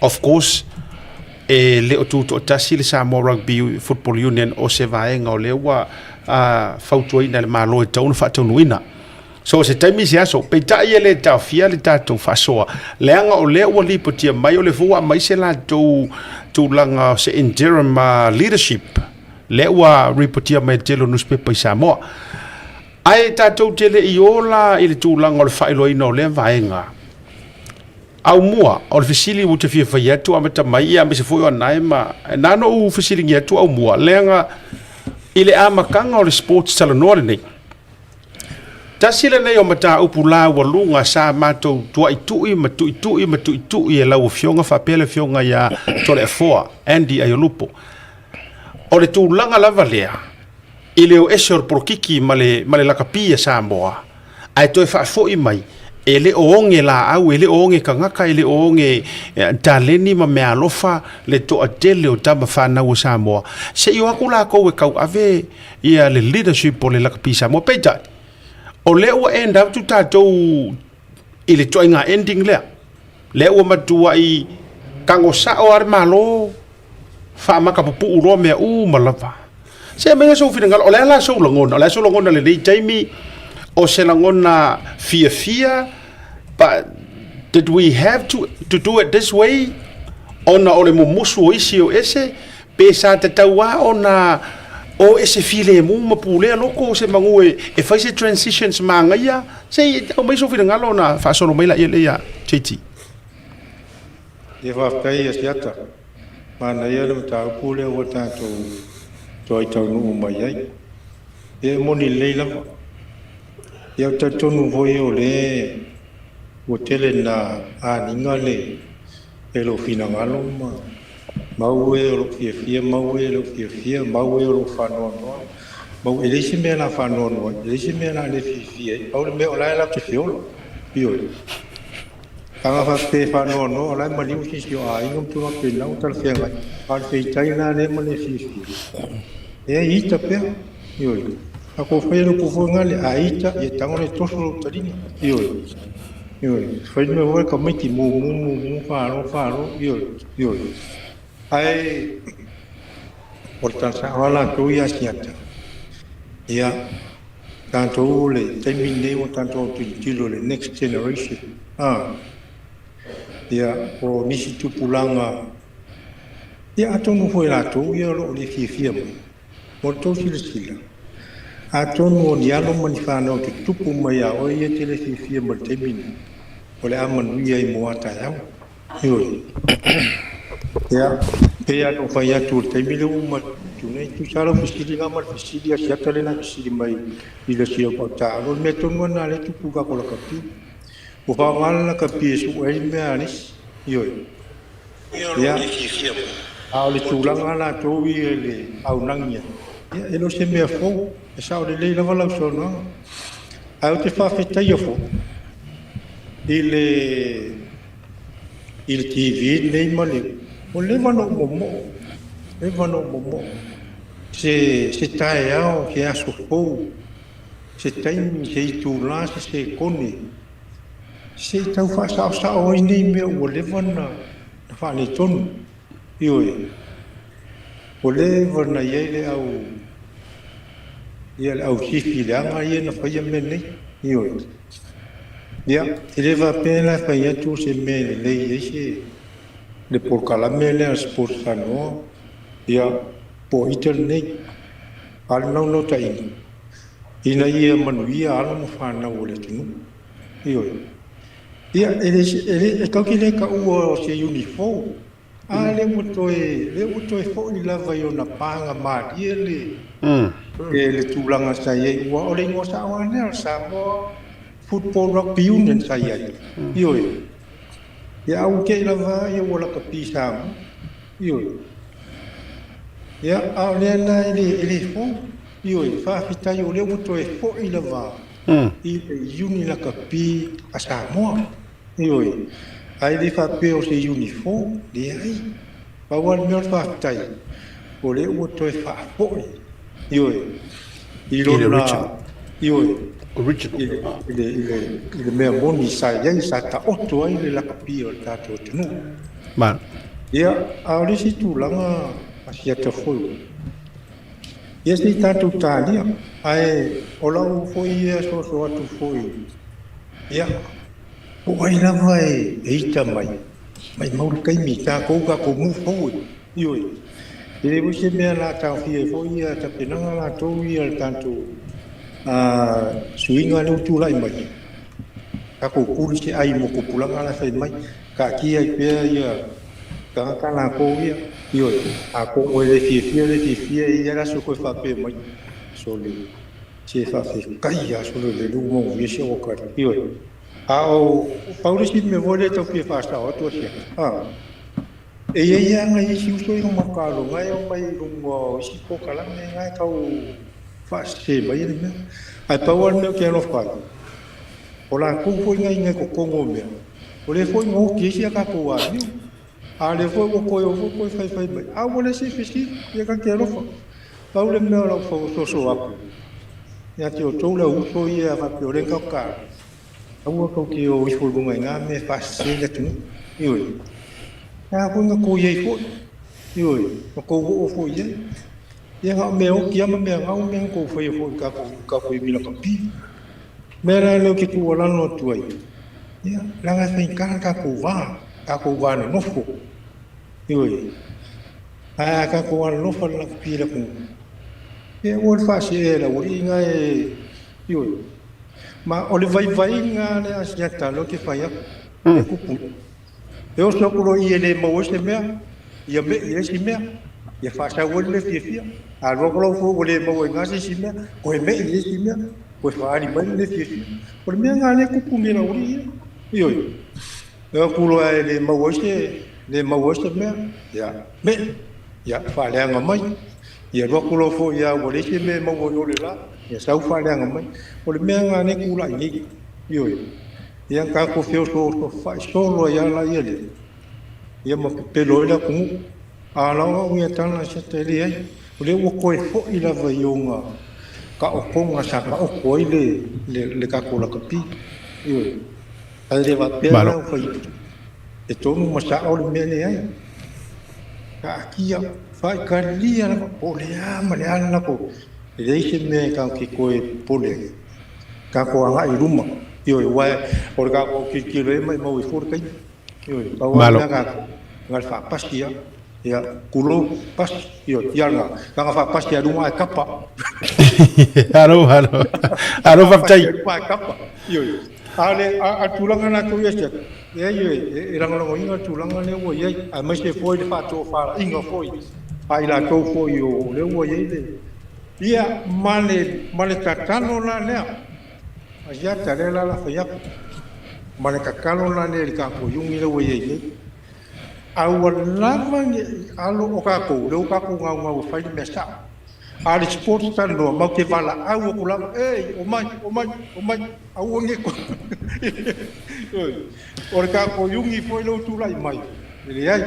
of course e le o tutoatasi le Samoa Rugby Football Union o se vaega o lea ua fautuaina e le Malo e tatau ona faataunuuina. So o se taimi se aso, peitai e le taofia le tatou faasoa, leaga o lea ua lipotia mai o le fua aumai se latou tulaga o se interim leadership, lea ua ripotia mai e le tele o nusipepa i Samoa. Ae tatou te le i ola i le tulaga o le faailoaina o lea vaega. Aumua, o le fesili ua te fia fai atu amata mai ia aemaise foi o Anae ma na ona ou fesiligia atu Aumua, leaga i le amataga o le sports talanoa lenei, tasi lenei o mataupu laualuga sa matou tuaitui ma tuitui ma tuitui e lau Afioga faapea le Afioga ia Toleafoa Andy Aiolupo. O le tulaga lava lea i le o ese o le polokiki ma le, ma le lakapi a Samoa, ae toe faafoi mai, e le o oge laau, e le o oge tagata, e le o oge taleni ma meaalofa le toatele o tama fanau a Samoa, se i o atu latou e tauave ia le leadership o le lakapi Samoa. Peitai, o lea ua end up tatou i le ituaiga ending lea, lea ua matuai tago sao lava le Malo, faamata pupuu loa mea uma lava. Se aumai sou finagalo, o le a la sou lagona, o le a sou lagona i lenei taimi, o se lagona fiafia, but did we have to, to do it this way, ona o le mumusu o isi o ese, pe sa tatau lava ona o ese filemu ma pulea loko o se manu e, e fai se transitions manaia, se i aumai sou finagalo ona faasolo mai laia lea ia JT. Ia faafetai ia Siata. Manaia le mataupu lea ua tatou toai taunuu mai ai. Ia e moni lelei lava. Ia ou te talitonu foi o lea ua tele na aniga le e lou finagalo ma mau e o lou fiafia, mau e lou fiafia, mau e o lou faanoanoa. Mau e leai se mea o le a faanoanoa ai, e leai se mea o le a le fiafia ai. Pau le mea o la e latou te feola. Ioe. Aga faapea e faanoanoa o la e maliu se isi o aiga ma tulaga faapena ua talafeagai, a o le fehitai lena lea ma le fiafia. E ita pea, ioe. A kou faia le upu foi lena, a ita, ia tago lea e toso lou taliga, ioe. Ioe. Fai le mea foi lea tamaiti, mumu, mumu, falo, falo, ioe, ioe. Ae o le tala sao lava latou ia Asiata, ia, tatou o le taimi lenei ua tatou autilotilo i le next generation, a, ia, o nisi tupulaga, ia, atonu foi e latou ia o lo o le fiafia mai, mo le tou silasila, atonu o ni alo ma ni fanau e tutupu mai ia oe ia e te le fiafia mai i le taimi lenei, o le a manuia ai mo a taeao. Ioe. Ia, pei lava ona ou fai atu i le taimi lea ua uma atu. atu nei. Tusa lau fesili la ma le fesili a Siata lea na fesili mai i le asia o Pautaalo. O le mea tonu lava lena lea e tupu i kako lakapi. Ua faaaoga le lakapi e sue ai le mea a le isi. Ioe. Ia, a o le tulaga latou ia i le aunagia, ia e le o se mea fou, e sao lelei lava lau saunoaga. Ae ou te faafetaia foi i le i le TV lenei ma le ua leva ona ou momoo, leva ona ou momoo se se taeao, se aso fou, se taimi, se itula, se sekone Se i tau faasaosao ai nei mea ua leva ona faaletonu. Ioe, ua leva ona i ai le au, ia le au sifi leaga ia na faia mea nei. Ioe. Ia, e le faapea la e fai atu o se mea e lelei ai se le polokalame lea a le Sports Samoa, ia, po o ita lenei. A o le naunautaiga, ina ia manuia alo ma fanau o le atunuu. Ioe. Ia, e le, e le, e tatou te le taua o se iuni fou, a lea ua toe, lea ua toe foi lava i ona paga malie le, le, le tulaga sa i ai, aua o le igoa sao lava lea, o le Samoa Football Rugby Union sa i ai. Ioe. Ia, a ua te i lava ia ua lakapi Samoa. Ioe. Ia, a o lea la e le, e le fou. Ioe, faafetai o lea ua toe foi lava i le iuni lakapi a Samoa. Ioe, ae le faapea o se iuni fou, leai. Pau lava le mea o le faafetai, o lea ua toe faafoi, ioe, i lona, ioe, i le, i le, i le mea moni sa i ai, sa taoto ai le lakapi o le tatou atunuu. Ma. Ia, a o le isi tulaga a siata foi, Ia se i tatou talia, ae o lau foi ia soso atu foi, ia, po o ai lava e ita mai, maimau le taimi, tatou tatou move forward, ioe. E le foi se mea la taofia ai foi ia tapenaga latou ia le tatou suiga lea ua tulai mai, tatou puli se ai mo tupulaga la e fai mai, taatia ai pea ia tagata latou ia, ioe, atonu e le fiafia le fiafia e i ai le aso e toe faapea mai, sole, se faafetai lava sole o lele ua manuia si au atalii, ioe. A o pau le isi mea foi lea e tau fia faasao atu Asiata, a, e i ai lava nai isi uso ia mataaloga e omai i luga o isi polokalame na e tau faasese mai le mea. Ae pau lava le mea ou te alofa ai, o latou foi na i ina i totonu o mea, O lea foi na oti ai si a tatou amio, a o lea foi ua toe o foi toe faifai mai, a ua le se fesili, ia ta te alofa. Pau le mea o lau soso atu ia te outou le au uso ia faapea o lea na tatou tala, aua tou te o ifo i luga i na mea e faasese le atunuu. Ioe. A foi na tou i ai foi, ioe, na tou oo foi i ai. Ia na o mea oti lava ma mea gau mea na tou faia foi i tatou, i tatou ivi lakapi. O le mea la lea ou te tuualalo atu ai, ia, leaga e faigata le tatou va, tatou va nonofo. Ioe. Ae a tatou alolofa i le lakapi i le atunuu, ia aua le faasee e le aualii na e, ioe. Ma o le vaivaiga lea a Siata lea ou te fai atu, e tupu. E oso atu loa i i e le maua ai se mea, ia me'i i le isi mea, ia faasau ai le mea fiafia. A alu atu lau fua ua le maua i ina se isi mea, toe me'i i le isi mea, toe faaali mai le mea fiafia. O le mea lena o lea e tupu nei i le aualii ia. Ioe. E o atu loa e le maua ai se, le maua ai se mea, ia me'i, ia faaleaga mai. Ia alu atu loa foi lava ua leai se mea e maua i o le la, ia sau faaleaga mai. O le mea lena o lea e tulai nei. Ioe. Ia tatou feosoosofai solo ai lava laia lea, ia ma pepelo ai le atunuu. A o lau au ia tala se te leai, o lea ua toe foi lava i ona taotoga sa taoto ai le, le, le tatou lakapi. Ioe. Ae le faapea Malo. la ua fai e tonu ma sao le mea leai. Taatia, faitalia lava, po o le a ma le a le latou, e leai se mea e tatou te toe popole ai. Tatou agai i luma, ioe, aua o le tatou tilotilo i ai maimau ai fua le taimi. Ioe, pau lava le Malo. mea tatou, na o le faapasi lava, ia, tulou, pasi, ioe, ia lena, leaga faapasi lava i luma ae tapa. Alo, alo. Alo, Faapasi faafetai. lava i luma ae tapa, ioe. A o le, a o le tulaga lena tou ia Siata, leai, e lagolagoina le tulaga lea ua i ai, aemaise foi le faatofalaiga foi. A i latou foi o lea ua i ai le, ia, ma le, ma le tatalo la lea, a Siata lea la la fai atu, ma le tatalo la lea i le tatou iuni lea ua i ai nei, a ua lava ne i alo o tatou, lea ua tatou gaugau e fai le mea sao. A o le sports talanoa, matou te valaau atu lava, Ei, omai, omai, omai, aua ne i toe. O le tatou iuni foi lea ua tulai mai, e leai.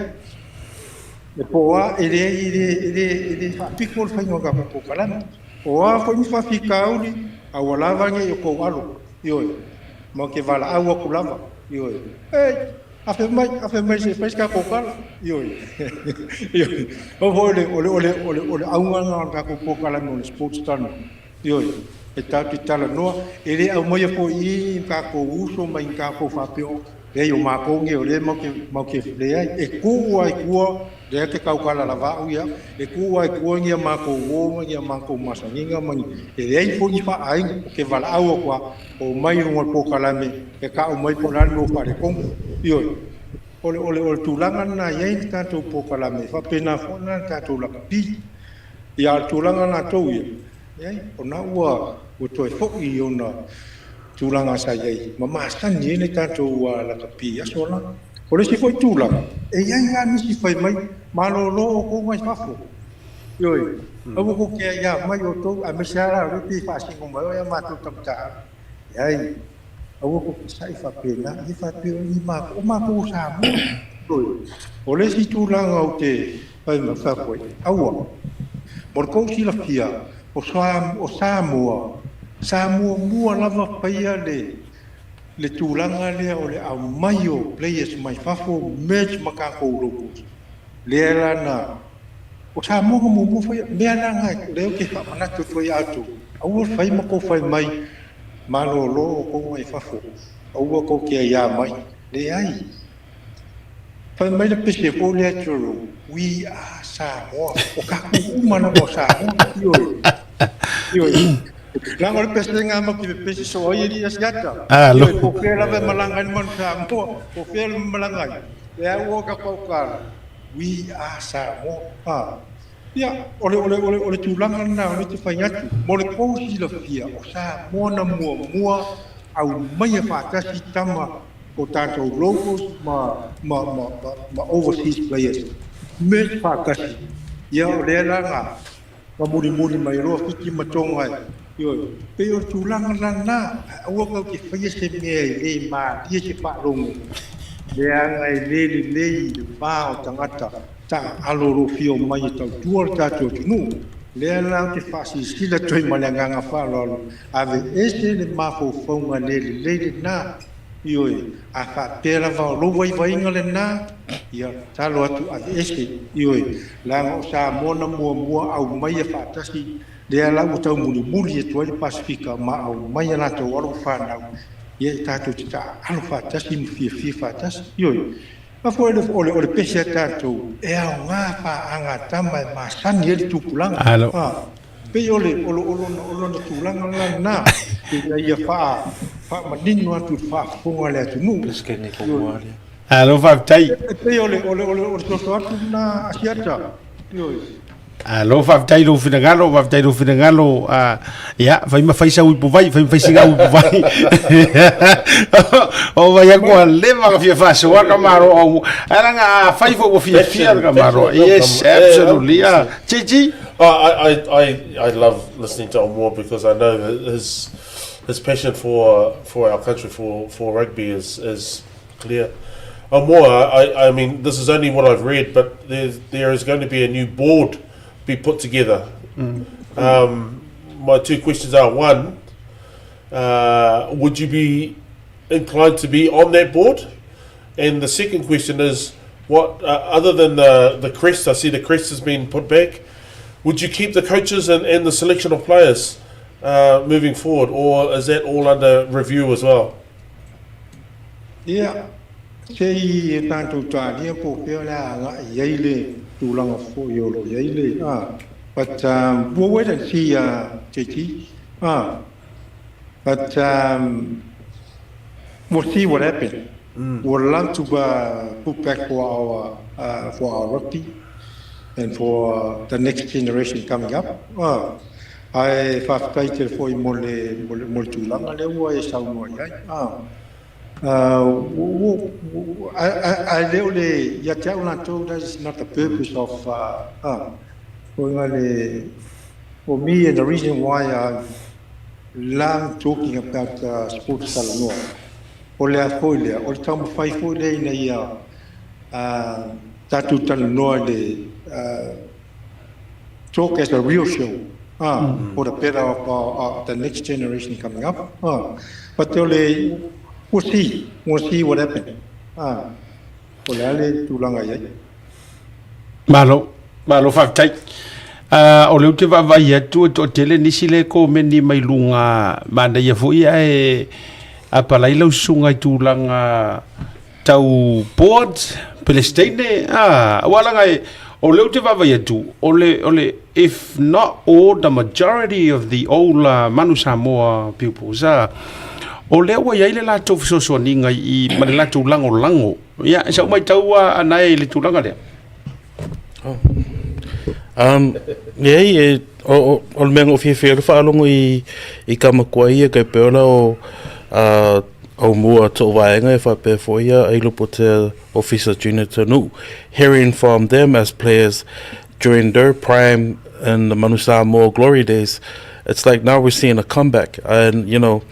E po o a, e leai, e le, e le, e le faapito le faiga o tatou polokalame. O a foi ni faafitauli, aua lava ne i outou alo, ioe, matou te valaau atu lava, ioe, Ei, afe mai, afe mai se i fai se tatou tala, ioe, ioe. Pau foi o le, o le, o le, o le, o le auga lena o le tatou polokalame o le Sports Talanoa, ioe, e tatou te talanoa, e le aumaia foi i i ni tatou uso ma ni tatou faapea o, Leai, o matou nei o lea matou te leai, e tuu lava i tua, lea e te tautala lava au ia, e tuu lava i tua ni a matou uo ma ni a matou masaniga ma ni, e leai foi ni faaaiga, ou te valaau atu lava, omai i luga o le polokalame e tau mai po o le a le mea ua faaletonu. Ioe, o le, o le, o le tulaga lena e i ai le tatou polokalame, e faapena foi la le tatou lakapi. Ia, a o le tulaga latou ia, Leai, o na ua ua toe foi i ona tulaga sa i ai ma masani ai le tatou lakapi i aso la. O le isi foi tulaga, e i ai lava nisi fai mai, malolo outou mai fafo. Ioe, aua tou te aiā mai outou, aemaise lava la o lea e pei e faasino mai oe a matou tamata. Leai, aua tou te sa'i faapena, ia faapea o ni matou, o matou o Samoa. Ioe, o le isi tulaga ou te fai mai fai atu ai, aua, mo le tou silafia, o o Samoa, sa muamua lava faia le le tulaga lea o le aumai o players mai fafo merge ma tatou locals. Lea la na, o Samoa na muamua faia, mea la na lea ou te faamanatu atu ai ia outou, aua le fai ma tou fai mai, malolo outou mai fafo, aua tou te aiā mai. Leai. Fai mai le pese foi lea Jerome, we are Samoa. O tatou uma lava o Samoa. Ioe. Ioe. Leaga o le pese nga ma ki pese so ai ali asiata. Ioe, po fea lava e malaga ai le manu Samoa, po fea le malaga ai. Lea ua ka paukala. We are Samoa. Ha. Ia, o le, o le, o le, o le tulaga lena o lea te fai atu. Mo le tou silafia, o Samoa na muamua aumaia faatasi tama o tatou locals ma ma ma ma overseas players merge faatasi ia o lea la na na mulimuli mai loa Fiti ma Tonga ioe pei o le tulaga lena aua tatou te faia se mea e le malie se faalogo leaga e le lelei i le va o tagata taaalo o lo o fia omai e tautua le tatou atunuu lea la ou te faasilasila atu ai ma le agaga faaaloalo aveese le mafaufauga le lelei lena. Ioe, a faapea lava o lou vaivaiga lena, ia tatalo atu aveese, ioe, leaga o Samoa na muamua aumaia faatasi, lea la ua taumulimuli atu ai le Pasefika ma aumai a latou alo ma fanau, ia e tatou te taaalo faatasi ma fiafia faatasi, ioe. A foi o le, o le pese a tatou, e aoga paaga tama e masani ai le tupulaga. A. Pei o le, o lo, o lona, o lona tulaga la lena, ina ia faa, faamanino atu i le faafofoga a le atunuu. Alo, faafetai. E pei o le, o le, o le, o le soso atu lena a Siata. Ioe. Alo, faafetai i lou finagalo, faafetai i lou finagalo. Ah, ia, fai ma fai sau ipu vai, fai ma fai sina upu vai. O vai aku a leva ka fia faasoa ka maro au. Ala nga fai fo ua fia fia ka maro. Yes, absolutely. Ah, Gigi. Oh, I, I, I, I love listening to Aumua because I know that his his passion for for our country for, for rugby is, is clear. Aumua, I, I mean, this is only what I've read, but there there is going to be a new board be put together. Um, my two questions are: one, would you be inclined to be on that board? And the second question is, what other than the the crest, I see the crest has been put back. Would you keep the coaches and, and the selection of players moving forward, or is that all under review as well? Ia, se i e tatou talia po o fea o le a agai i ai le tulaga foi o lo o i ai le, ah, but we'll wait and see, JT. Ah, but we'll see what happens. We'll love to put back for our, for our rugby. and for the next generation coming up. Ae faafetai tele foi mo le, mo le, mo le tulaga lea ua e saunoa i ai. Ae le o le, ia te au latou, that is not the purpose of, foi le, for me and the reason why I love talking about Sports Talanoa, o le a foi lea, o le taumafai foi lea ina ia tatou talanoa i le talk as a real show for the better of the next generation coming up. But o le, we'll see, we'll see what happens. O le a le tulaga i ai. Malo, malo faafetai. O lea ou te vaavaai atu e toatele nisi le komeni mai luga manaia foi ae apalai lau susuga i tulaga tau board Pelesteine a aua laga e o lea ou te vaavaai atu o le o le if not all the majority of the old Manu Samoa pupils a o lea ua i ai le latou fesoasoaniga i ma le latou lagolago ia i sau matau a nae i le tulaga lea. Oh. Leai, e, o, o, o le mea na ou fiafia ai le faalogo i, i ka matua ia kai pei ona o uh, au mua toʻu vaega e faapea foi ia ai lopo te Ofisa Junior Taunuu. Hearing from them as players during their prime in the Manu Samoa glory days, it's like now we're seeing a comeback. And, you know,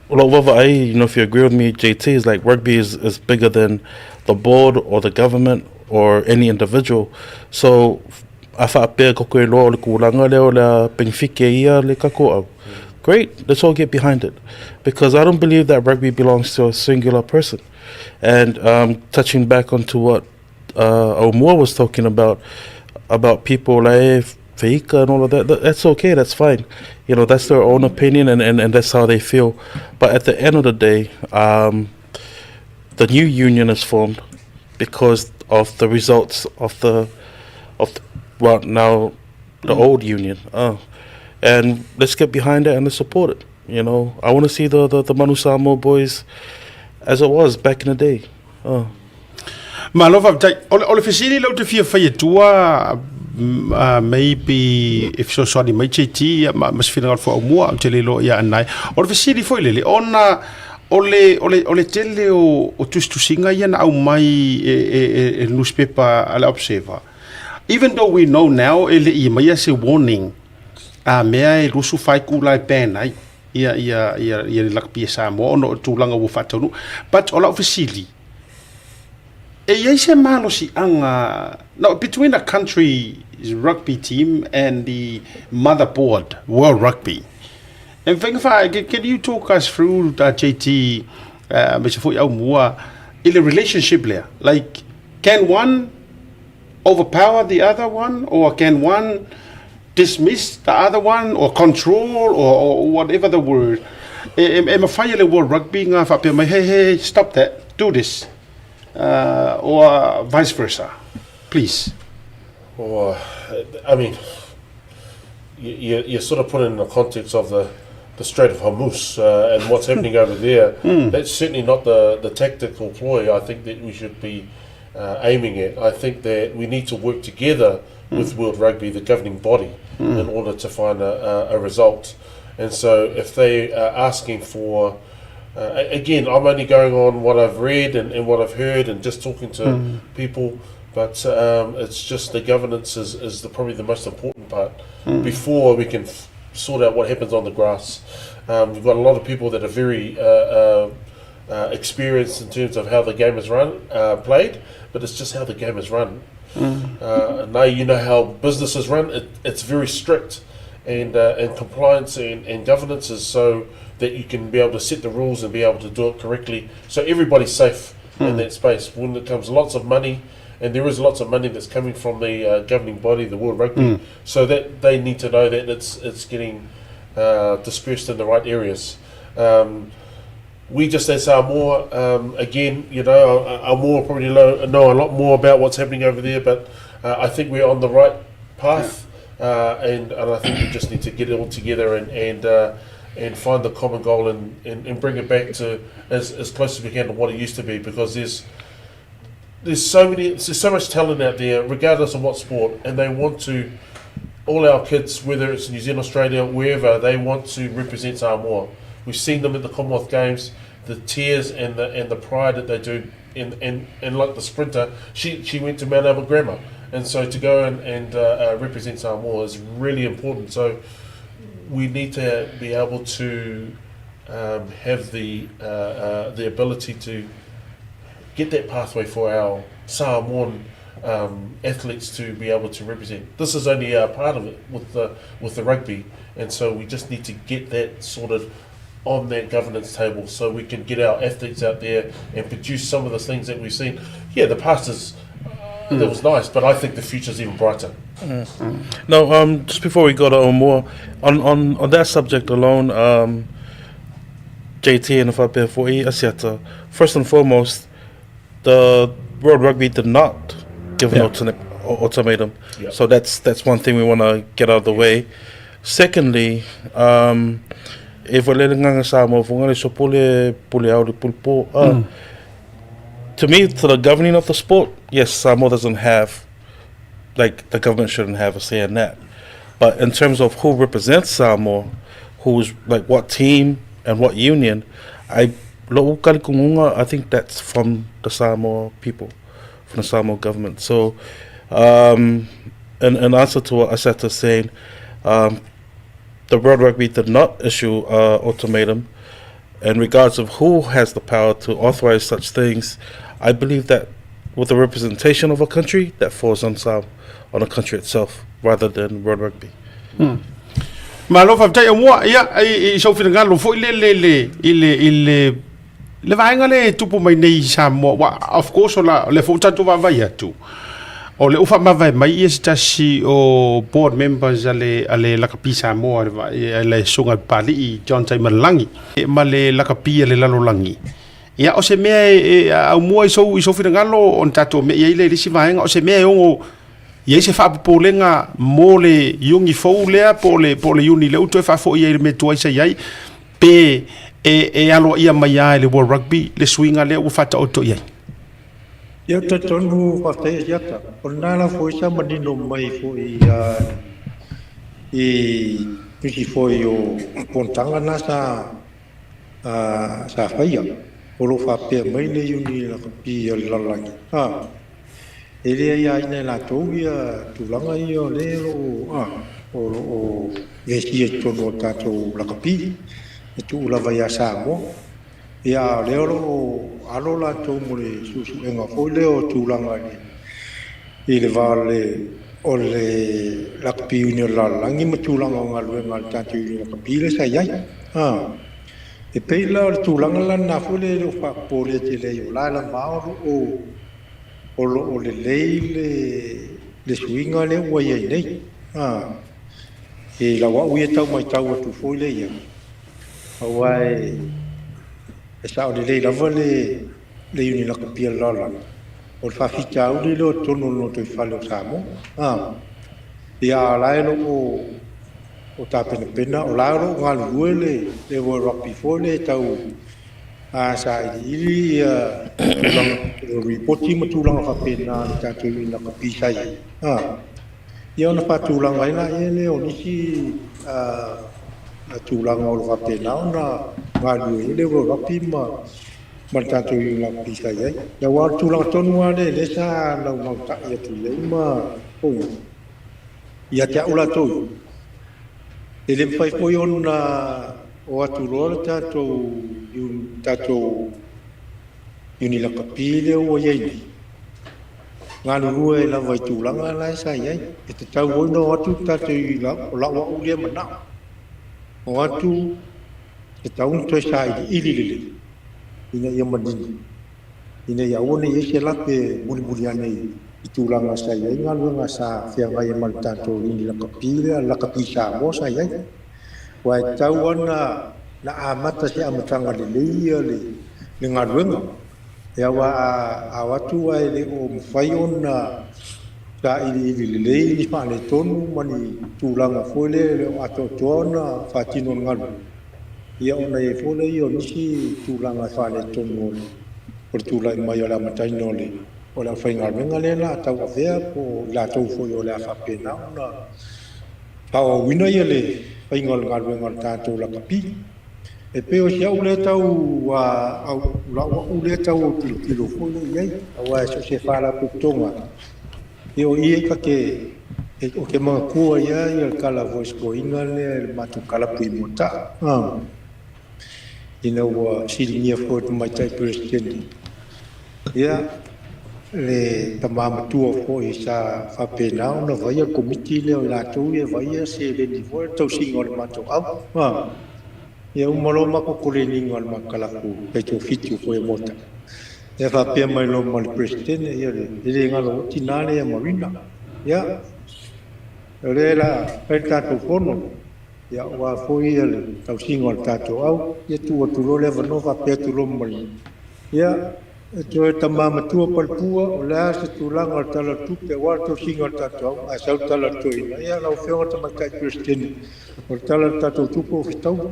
o lou vaavaai, you know, if you agree with me, JT, is like rugby is, is bigger than the board or the government or any individual. So, a faapea ko koe loa o le kūlanga lea o le penefike ia le kako au. Great, let's all get behind it. Because I don't believe that rugby belongs to a singular person. And touching back onto what Aumua was talking about, about people like Feika and all of that, that's okay, that's fine. You know, that's their own opinion and, and, and that's how they feel. But at the end of the day, the new union is formed because of the results of the, of the, well, now the old union. And let's get behind it and let's support it. You know, I want to see the, the, the Manu Samoa boys as it was back in the day. Malo faafetai. O le, o le fesili lea ou te fia fai atua, maybe e fesoasoani mai JT ia ma, ma se finagalo foi aumua, ou te le iloa ia Anae. O le fesili foi lele, ona o le, o le, o le tele o, o tusitusiga ia na aumai e, e, e, e le newspaper a le Observer. Even though we know now e le i aumaia se warning a mea e 24 itula e ban ai ia, ia, ia, ia le lakapi a Samoa ona o le tulaga ua faataunuu. But o lau fesili, e i ai se malosiaga no, between a country's rugby team and the mother board, World Rugby. E mafai ona faa, can you talk us through, JT, aemaise foi Aumua, i le relationship lea? Like, can one overpower the other one, or can one dismiss the other one, or control, or, or whatever the word? E, e, e mafai e le World Rugby ngā faapea mai, hey, hey, stop that, do this, or vice versa, please. Or, I mean, you, you, you sort of put it in the context of the, the Strait of Hormuz and what's happening over there. That's certainly not the, the tactical ploy I think that we should be aiming at. I think that we need to work together with World Rugby, the governing body, in order to find a, a, a result. And so if they are asking for, again, I'm only going on what I've read and, and what I've heard and just talking to people, but it's just the governance is, is the, probably the most important part before we can sort out what happens on the grass. We've got a lot of people that are very experienced in terms of how the game is run, played, but it's just how the game is run. Now you know how business is run. It, it's very strict, and and compliance and, and governance is so that you can be able to set the rules and be able to do it correctly, so everybody's safe in that space. When it comes lots of money, and there is lots of money that's coming from the governing body, the World Rugby, so that they need to know that it's it's getting dispersed in the right areas. We just as Samoa, again, you know, Aumua probably know, know a lot more about what's happening over there, but I think we're on the right path, and, and I think we just need to get it all together and and, and find the common goal and, and, and bring it back to as, as close as we can to what it used to be, because there's There's so many, there's so much talent out there, regardless of what sport, and they want to. All our kids, whether it's New Zealand, Australia, wherever, they want to represent Samoa. We've seen them at the Commonwealth Games, the tears and the and the pride that they do. And, and, and like the sprinter, she, she went to Mount Albert Grammar. And so to go and, and uh, uh, represent Samoa is really important. So we need to be able to um, have the, uh, uh, the ability to get that pathway for our Samoan um, athletes to be able to represent. This is only a part of it with the with the rugby, and so we just need to get that sorted on that governance table so we can get our athletes out there and produce some of the things that we've seen. Yeah, the past is mm. that was nice, but I think the future's even brighter. Mm. No, um, just before we go to Omor, on, on, on that subject alone, um, JT and FAP4E, Asiata, first and foremost, the World Rugby did not give an yeah. ultimatum. Yep. So that's that's one thing we want to get out of the way. Secondly, um, e mm. To me, to the governing of the sport, yes, Samoa doesn't have, like, the government shouldn't have a say in that. But in terms of who represents Samoa, who's, like, what team and what union, I, I think that's from the Samoa people, from the Samoa government. So, um, in, in answer to what Aseta is saying, um, the World Rugby did not issue an ultimatum. In regards of who has the power to authorize such things, I believe that with the representation of a country, that falls on some, on the country itself rather than World Rugby. Hmm. Malo faafetai Aumua, ia, i, i sou finagalo foi le, le, le, i le, i le, le vaega le e tupu mai nei i Samoa, wa, of course, o la, o le foi tatou vaavaai atu, o le ufa mavae mai ia se tasi o board members a le, a le Lakapi Samoa, le, le susuga i Papali'i John Taimalelagi, ma le Lakapi a le Lalolagi. Ia, o se mea e, e Aumua i sou, i sou finagalo, ona tatou me'i ai lea i le isi vaega, o se mea e ono i ai se faapopolega mo le iuni fou lea po o le, po o le iuni lea ua toe faafoi ai i le mea tuai sa i ai, pe e, e aloaia mai lava e le World Rugby le suiga lea ua faataoto i ai? Ia, ou te talitonu faafetai Asiata. O lena la foi sa manino mai foi i nisi foi o fonotaga na sa sa faia. O lo o faapea mai le iuni lakapi a le lalolagi, e le aiaina e latou ia tulaga ia o lea o lo o vesia i totonu o tatou lakapi e tuu lava ia Samoa. Ia, a o lea o lo o alo latou mo le suesuega foi lea o tulaga i le va o le lakapi iuni o le lalolagi ma tulaga o galuega a le tatou iuni lakapi lea sa i ai. E pei la o le tulaga la lena foi lea e le o faapopole tele ai o la e lava o lo o lelei le suiga lea ua i ai nei. I lau au ia tau matau atu foi lea ia, aua e sao lelei lava le iuni lakapi a le lalolagi. O le faafitauli lea o totonu o le lotoifale o Samoa. Ia, a o la e lo o tapenapena, o la e o lo o galulue le World Rugby foi lea e tau sailiili ia tulaga o ripoti ma tulaga faapena a le tatou iuni lakapi sa i ai. Ia ona faatulaga ai laia lea o nisi tulaga o lo o faapena ona galulue ai le World Rugby ma le tatou iuni lakapi sa i ai. Aua o le tulaga tonu lava lea lea sa naunautai atu i ai ma ia te au latou ia. E le mafai foi ona o atu loa le tatou iuni lakapi lea ua i ai nei, galulue ai lava i tulaga la e sa i ai. E tatau foi ona o atu le tatou o lau au lea manao, o atu tatau ona toe sailiili lelei ina ia manino, ina ia aua ne i ai se lape e mulimuli ane i tulaga sa i ai galuega sa feagai ai ma le tatou iuni lakapi lea, lakapi Samoa sa i ai. Aua e tatau lava ona amata se amataga lelei ia le galuega. Aua a o atu ae le o mafai ona sailiili lelei ni faaletonu ma ni tulaga foi lea e le o atoatoa ona faatino le galuega, ia ona i ai foi lea o nisi tulaga e faaletonu o le tulai mai o le amataina o le o le aufaigaluega lea la a tauavea po o i latou foi o le a faapena ona faaauauina ia le faiga o le galuega o le tatou lakapi. E pei o si au lea tau au lau au lea tau tilotilo foi lea i ai, aua e so o se faalapotopotoga ia o i e ta te ou te manatua ai lava le tala foi a si toeaina lea i le matou kalapu i Moataa, ina ua siligia foi e le Tamaitai Peresetene ia le tama matua foi sa faapena ona vaia le komiti lea o i latou ia e vaia seleni foi le tausiga o le matou au. Ia uma loa matou koleniga o le matou kalapu taitoafitu foi a Moataa. Ia faapea mai loa ma le Peresetene, ia e le galo foi tina lea ia Marina. Ia, o lea o le a fai le tatou fono, ia aua foi le tausiga o le tatou au. Ia tuu atu loa le avanoa faapea atu loa ma Marina. Ia, e toe tama matua Palepua, o le a se tulaga o le Tala o le Tupe aua le tausiga o le tatou au, ae sau le tala a le toeaina. Ia, lau Afioga i le Tamaitai Peresetene, o le Tala o le tatou Tupe ua fetaui.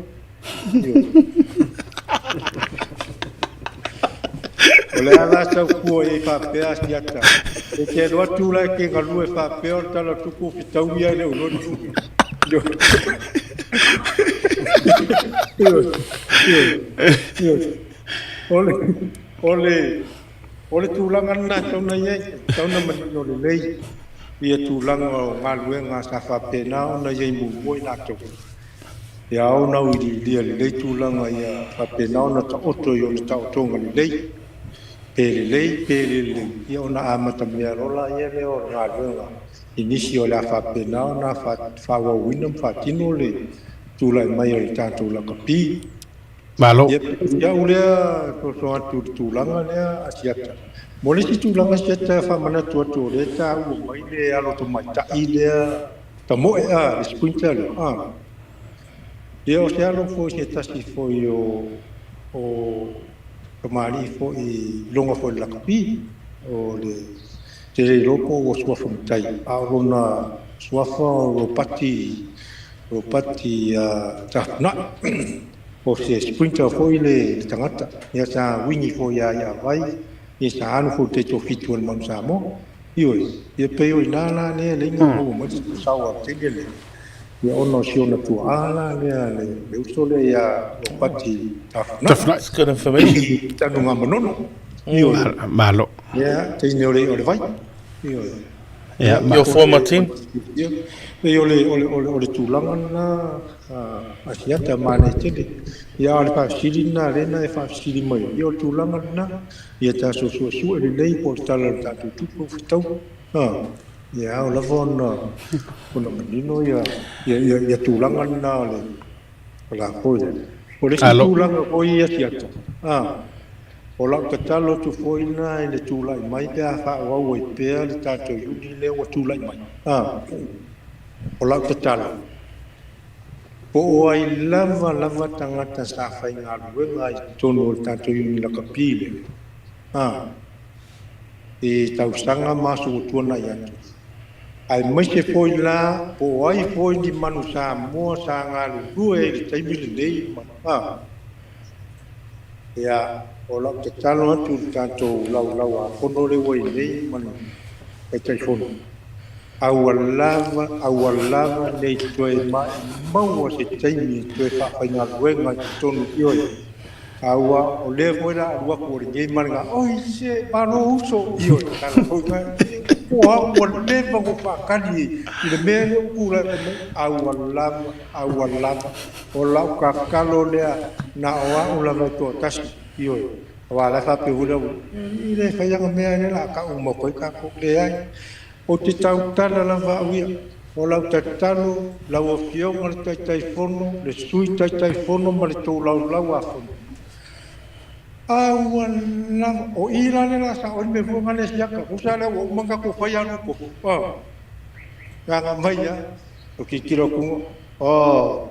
O le a la sau fua i ai faapea Asiata? E te alu atu la e te galue faapea o le Tala o le Tupe ua fetaui ia e le o iloa ni tupe. O le, o le, o le tulaga lena e tatau ona i ai, e tatau ona manino lelei ia tulaga o galuega sa faapena ona i ai muamua i latou. Ia ao ona auiliilia lelei tulaga ia faapena ona taoto i ona taotoga lelei, pe lelei pe le lelei, ia ona amata mea loa laia lea o le galuega i nisi o le a faapena ona faaauauina ma faatino le tulai mai o le tatou lakapi. Malo. Ia, pei o au lea soso atu i le tulaga lea Asiata. Mo le isi tulaga Asiata e faamanatu atu o lea e taua mai le alo tamaitai lea tamoe a, le sprinter lea a. Ia o se alo foi se tasi foi o o tamalii foi i luga foi o le lakapi o le te le iloa po ua suafa matai a o lona suafa o Ropati Ropati Tafunai. O se sprinter foi le tagata ia sa wini foi ia ia Vai ia sa alu foi i le taitoafitu a le Manu Samoa. Ioe, ia pei o i ina la lea e leai na maua mai se sao a le teine lea, ia ona o si ona tuaa la lea le uso lea ia Ropati Tafunai. That's good information. I Tanugamanono. Ioe. Malo. Ia, teine o le o le vai. Ioe. Ia, Your former team. Ia, pei o le o le o le o le tulaga lena a Asiata manaia tele. Ia a o le faafesili lena lea na e faafesili mai ai, ia o le tulaga lena, ia tatou suesue lelei po o le tala o le tatou tupe ua fetau. A, ia ao lava ona ona manino ia ia ia ia tulaga lena o le o la foi. O le isi tulaga foi ia Asiata, a, o lau tatalo atu foi lena i le tulai mai pe a faaauau ai pea le tatou iuni lea ua tulai mai. A, o lau tatalo, Po o ai lava lava tagata sa faigaluega i totonu o le tatou iuni lakapi lea, a, i tausaga ma aso ua tuanai atu, aemaise foi la po o ai foi ni manu Samoa sa galulue ai i le taimi lenei ma, a, ia, o lau tatalo atu i le tatou laulau-a-fono lea ua i nei ma le Taitaifono, Aua lava, aua lava ne i toe maumau se taimi e toe faafaigaluega i totonu ioe. Aua o lea foi la alu atu o lenei ma lena, oi se malo uso, ioe, tala foi na, o au ua leva ona ou faatali i le mea lea ua tulai mai, aua lava, aua lava, o lau tatalo lea na o au lava e toatasi, ioe. Aua o la e faapea foi le au, e le fai ana mea lea o le a tau uma atu ai tatou, leai. Ou te tautala lava au ia, o lau tatalo, lau Afioga le Taitaifono, le Sui Taitaifono ma le tou Laulau-a-Fono, a ua lava, o i la lea la sao ai le mea foi lena lea siaka, tusa lea ua uma ona tatou fai alu tofu, a, gaga mai a, o tilotilo atu, oh,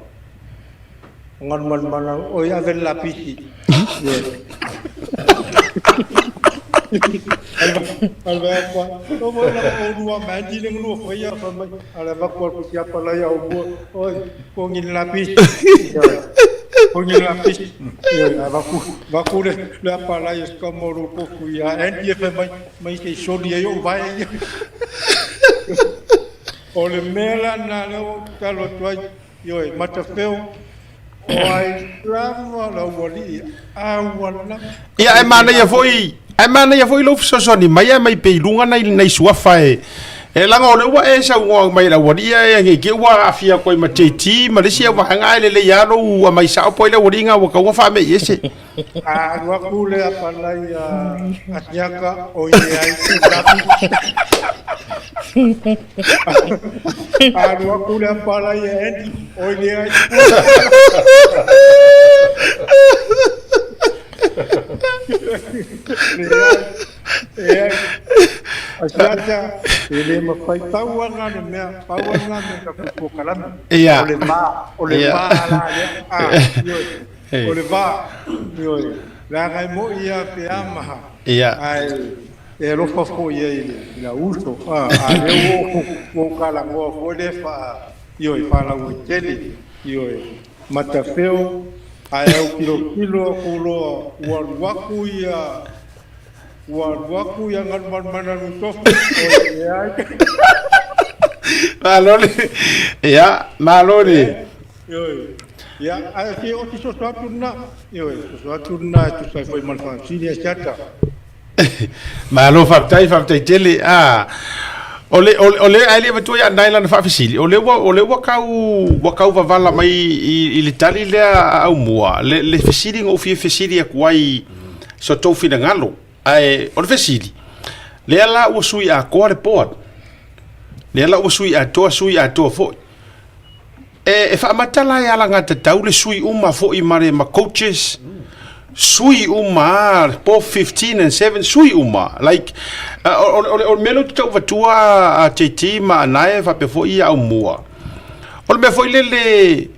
Galumalemana, oi ave le lapisi. Pogi le apisi. Ioe, avatu, avatu le, le apalai e se mo lou tofu ia Andy e fai mai, mai se i soli ai ou vae ia. O le mea la lena lea ua ou tatalo atu ai, ioe, Matafeo, o ai lava le aualii a ua lava. Ia, ae manaia foi, ae manaia foi lou fesoasoani mai ae mai pea i luga nai, nai suafa e, e leaga o lea ua e saunoa mai i le aualii ae ne i te i ua aafia atu ai ma JT ma le isi au vaega ae lelei lava lou aumai sao po o ai le aualii na ua tatau ona faame'i ese. A alu atu le apalai a Asiata o i ai tulafi. A alu atu le apalai a Andy o i ai Leai, leai. Asiata, e le mafai pau lava lena o le mea, pau lava lena o le mea tatou polokalame. Ia. O le va, o le Ia. va la lea. A, ioe. O le va, ioe, leaga e mo'i lava pe a maha, ae e alofa foi i ai i lau uso, a, a o lea ua ou talanoa foi lea faa, ioe, faalauaitele, ioe, matafeo, ae autilotilo aku loa ua alu aku ia, ua alu aku ia Galumalemana Nutofu, oi leai. Malo le, ia, malo le. Ioe. Ia, ae se o te soso atu lena. Ioe, soso atu lena e tusa ai foi ma le faafesili a Siata. Malo faafetai, faafetai tele. Ah, o le, o le, o le ae le avatua ia Nai lana faafesili, o le ua, o le ua tau, ua tau vavala mai i, i le tali lea a Aumua, le, le fesili na ou fia fesili atu ai so tou finagalo. Ae o le fesili, lea la ua sui atoa le board, lea la ua sui atoa, sui atoa foi. E, e faamata la e alagatatau le sui uma foi ma le ma coaches, sui uma both 15 and 7 sui uma like uh, o, o, o, o le mea lea ou te tau avatua a JT ma Anae faapea foi ia Aumua o le mea foi lele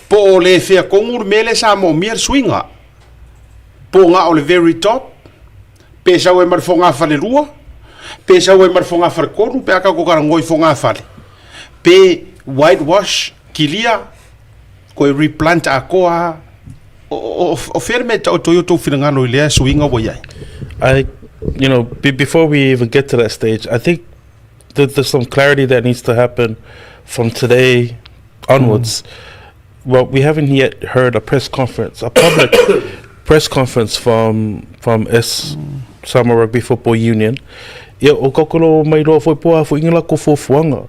po o le fea tonu le mea lea sa moomia le suiga po na o le very top pe sau ai ma le fogafale lua pe sau ai ma le fogafale tolu pe a tatou talanoa i fogafale pe white wash kilia koe replant atoa o fea le mea e taoto ai o tou finagalo i lea suiga ua i ai? I, you know, be, before we even get to that stage, I think that there's some clarity that needs to happen from today onwards. Well, we haven't yet heard a press conference, a public press conference from from S Samoa Rugby Football Union. Ia, o kokolo mai loa foi po a foi ngala ko fuafuaga.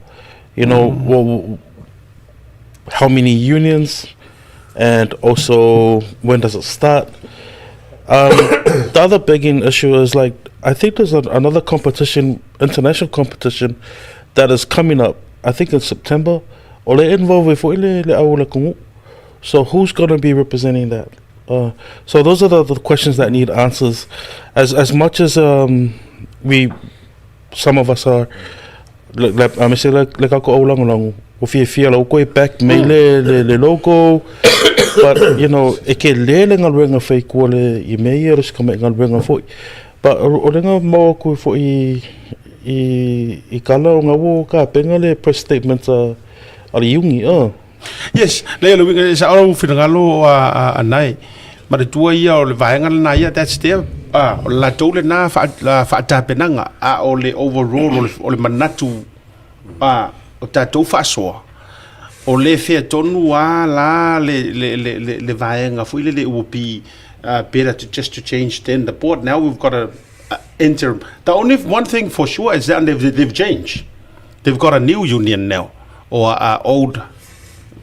You know, well, how many unions and also when does it start? Um, the other big issue is like I think there's a, another competition, international competition, that is coming up. I think in September. O le involve foi le le au le kungu. So who's going to be representing that? Uh, so those are the, the questions that need answers. As as much as um, we, some of us are, le, le, I mean, le, le kako au lango lango. O fia fia lau koe back me le, le, le logo. But, you know, e ke le le ngaluenga fai kua le i me ia resi kama ngaluenga foi. But o, o lenga mau aku foi i, i, i kala o ngawo ka penga le press statement a, a le iungi, uh. Yes, leai o le uiga e sao lau finagalo a, a, a Nae. Ma le tua ia o le vaega lena ia, that's their, a, o le latou lena faa, la, faatapenaga, a o le overall o le, o le manatu a, o tatou faasoa, o le fea tonu a la le, le, le, le, le vaega foi lele it will be uh, better to just to change then the board. Now we've got to uh, enter. The only one thing for sure is that they've, they've changed. They've got a new union now, or a old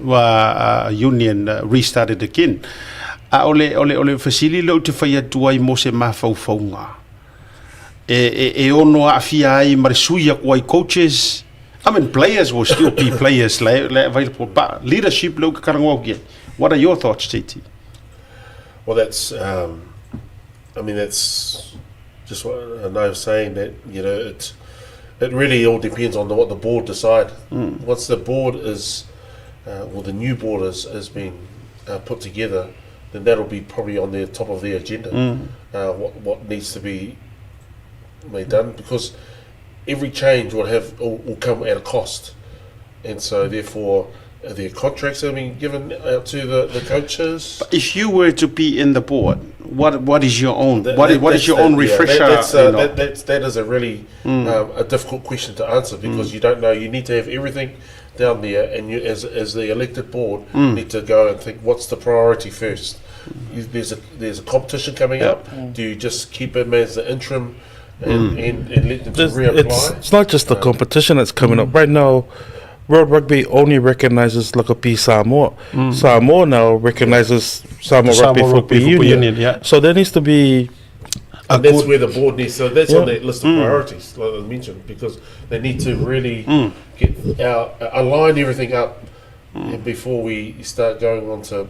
uh, union uh, restarted again. A o le, o le, o le fesili lea ou te fai atu ai mo se mafaufauga. E, e, e ono aafia ai ma le sui aku ai coaches, I mean players will still be players la, la available, but leadership leo ka karangoa au ki ai. What are your thoughts, TT? Well, that's, um, I mean, that's just what I was saying that, you know, it, it really all depends on the, what the board decide. Mm. Once the board is, uh, well, the new board is, has been uh, put together, then that'll be probably on the top of the agenda. Mm. Uh, what what needs to be made done because every change will have will, will come at a cost, and so therefore. Are there contracts that have been given out to the coaches? If you were to be in the board, what is your own That- what is that- what is that's your the- own yeah, refresher? That, that's, you know? that is a really a difficult question to answer because you don't know. You need to have everything down there, and you, as the elected board, need to go and think what's the priority first. There's a competition coming up. Do you just keep him as the interim and let them to reapply? It's not just the competition that's coming up right now. World Rugby only recognizes Lakapi Samoa. Samoa now recognizes Samoa, Samoa Rugby Rugby Football Football Union. Union, yeah. So there needs to be And that's where the board needs. So that's on Yeah. that list of priorities, like I mentioned, because they need to really get our align everything up before we start going on to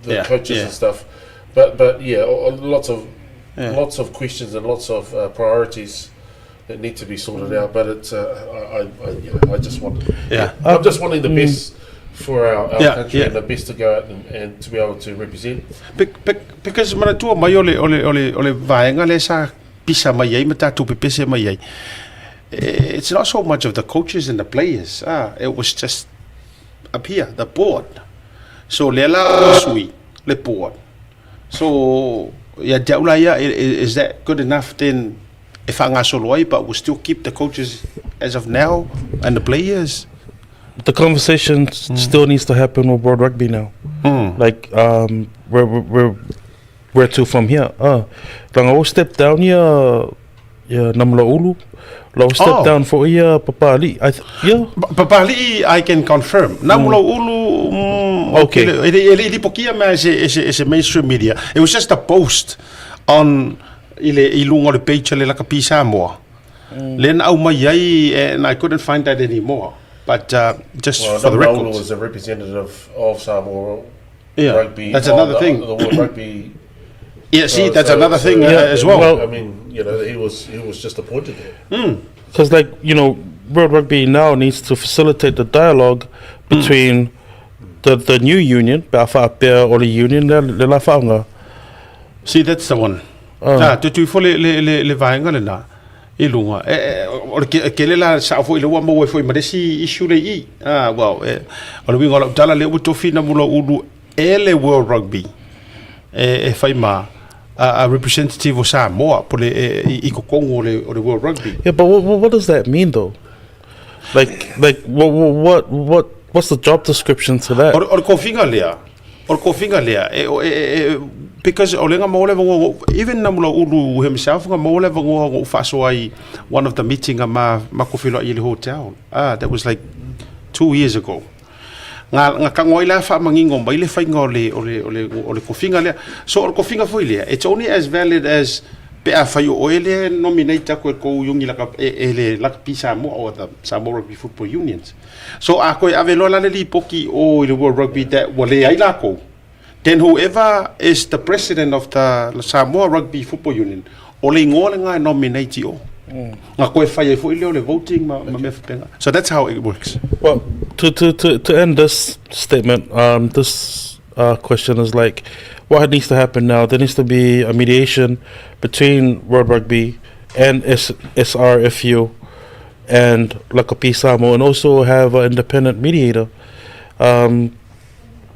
the coaches and stuff. But yeah, lots of questions and lots of priorities that need to be sorted out. But it's I, you know, I just want I'm just wanting the best for our country and the best to go out and to be able to represent. Because manatua mai o le vaega le sa pisa mai ai ma tatou pepese mai ai. It's not so much of the coaches and the players. Ah, it was just up here, the board. So le la sui, le board. So ia te au la ia, is that good enough then e whangasolo ai, but we'll still keep the coaches as of now and the players? The conversation still needs to happen with World Rugby now. Like where to from here? Langa o step down ia ia Namula Ulu. Lo step down for ia Papali. Yeah. Papali, I can confirm. Namula Ulu, okay. E le pokia ma ese mainstream media. It was just a post on i le i lunga o le page le Lakapi Samoa. Le na au mai ai, and I couldn't find that anymore. But just Well, for the Namula Ulu records. was a representative of Samoa Yeah, Rugby that's on another thing. The World Rugby. Yeah, see, that's another thing as well. Well- I mean, he was just appointed there. Because, like, World Rugby now needs to facilitate the dialogue between the new union, pe a faapea o le union le la whaanga. See, that's the one. Ah, tu tu fo le vaenga le na. I lunga. E, o le ke le la sa fo i le ua mo fo i maresi issue le i. Ah, well, e, o le winga o lau tala le ua tofi Namulauulu e le World Rugby. E whai ma a representative o Samoa po le e, i kokongo o le World Rugby. Yeah, but what does that mean though? Like what's the job description to that? O le kofinga lea, o le kofinga lea, e, o- e, e, e, because o le nga maole vangoa, even Namulauulu himself, nga maole vangoa ngo whaso ai one of the meeting a ma kofilo i le hotel. Ah, that was like 2 years ago. Nga kango ila fa mangingo mai le whainga o le kofinga lea. So o le kofinga foi lea, it's only as valid as pe a whai o ele nominate ako e kou yungi laka, e le Lakapi Samoa or the Samoa Rugby Football Unions. So a koe ave loa lale li poki o i le World Rugby that wa le ai lako. Then whoever is the president of the Samoa Rugby Football Union, o le ingoa le ngai nominate o. Nga koe whai e fo i leo le voting ma mea whapenga. So that's how it works. Well, to end this statement, this question is like, what needs to happen now? There needs to be a mediation between World Rugby and SRFU and Lakapi Samoa, and also have an independent mediator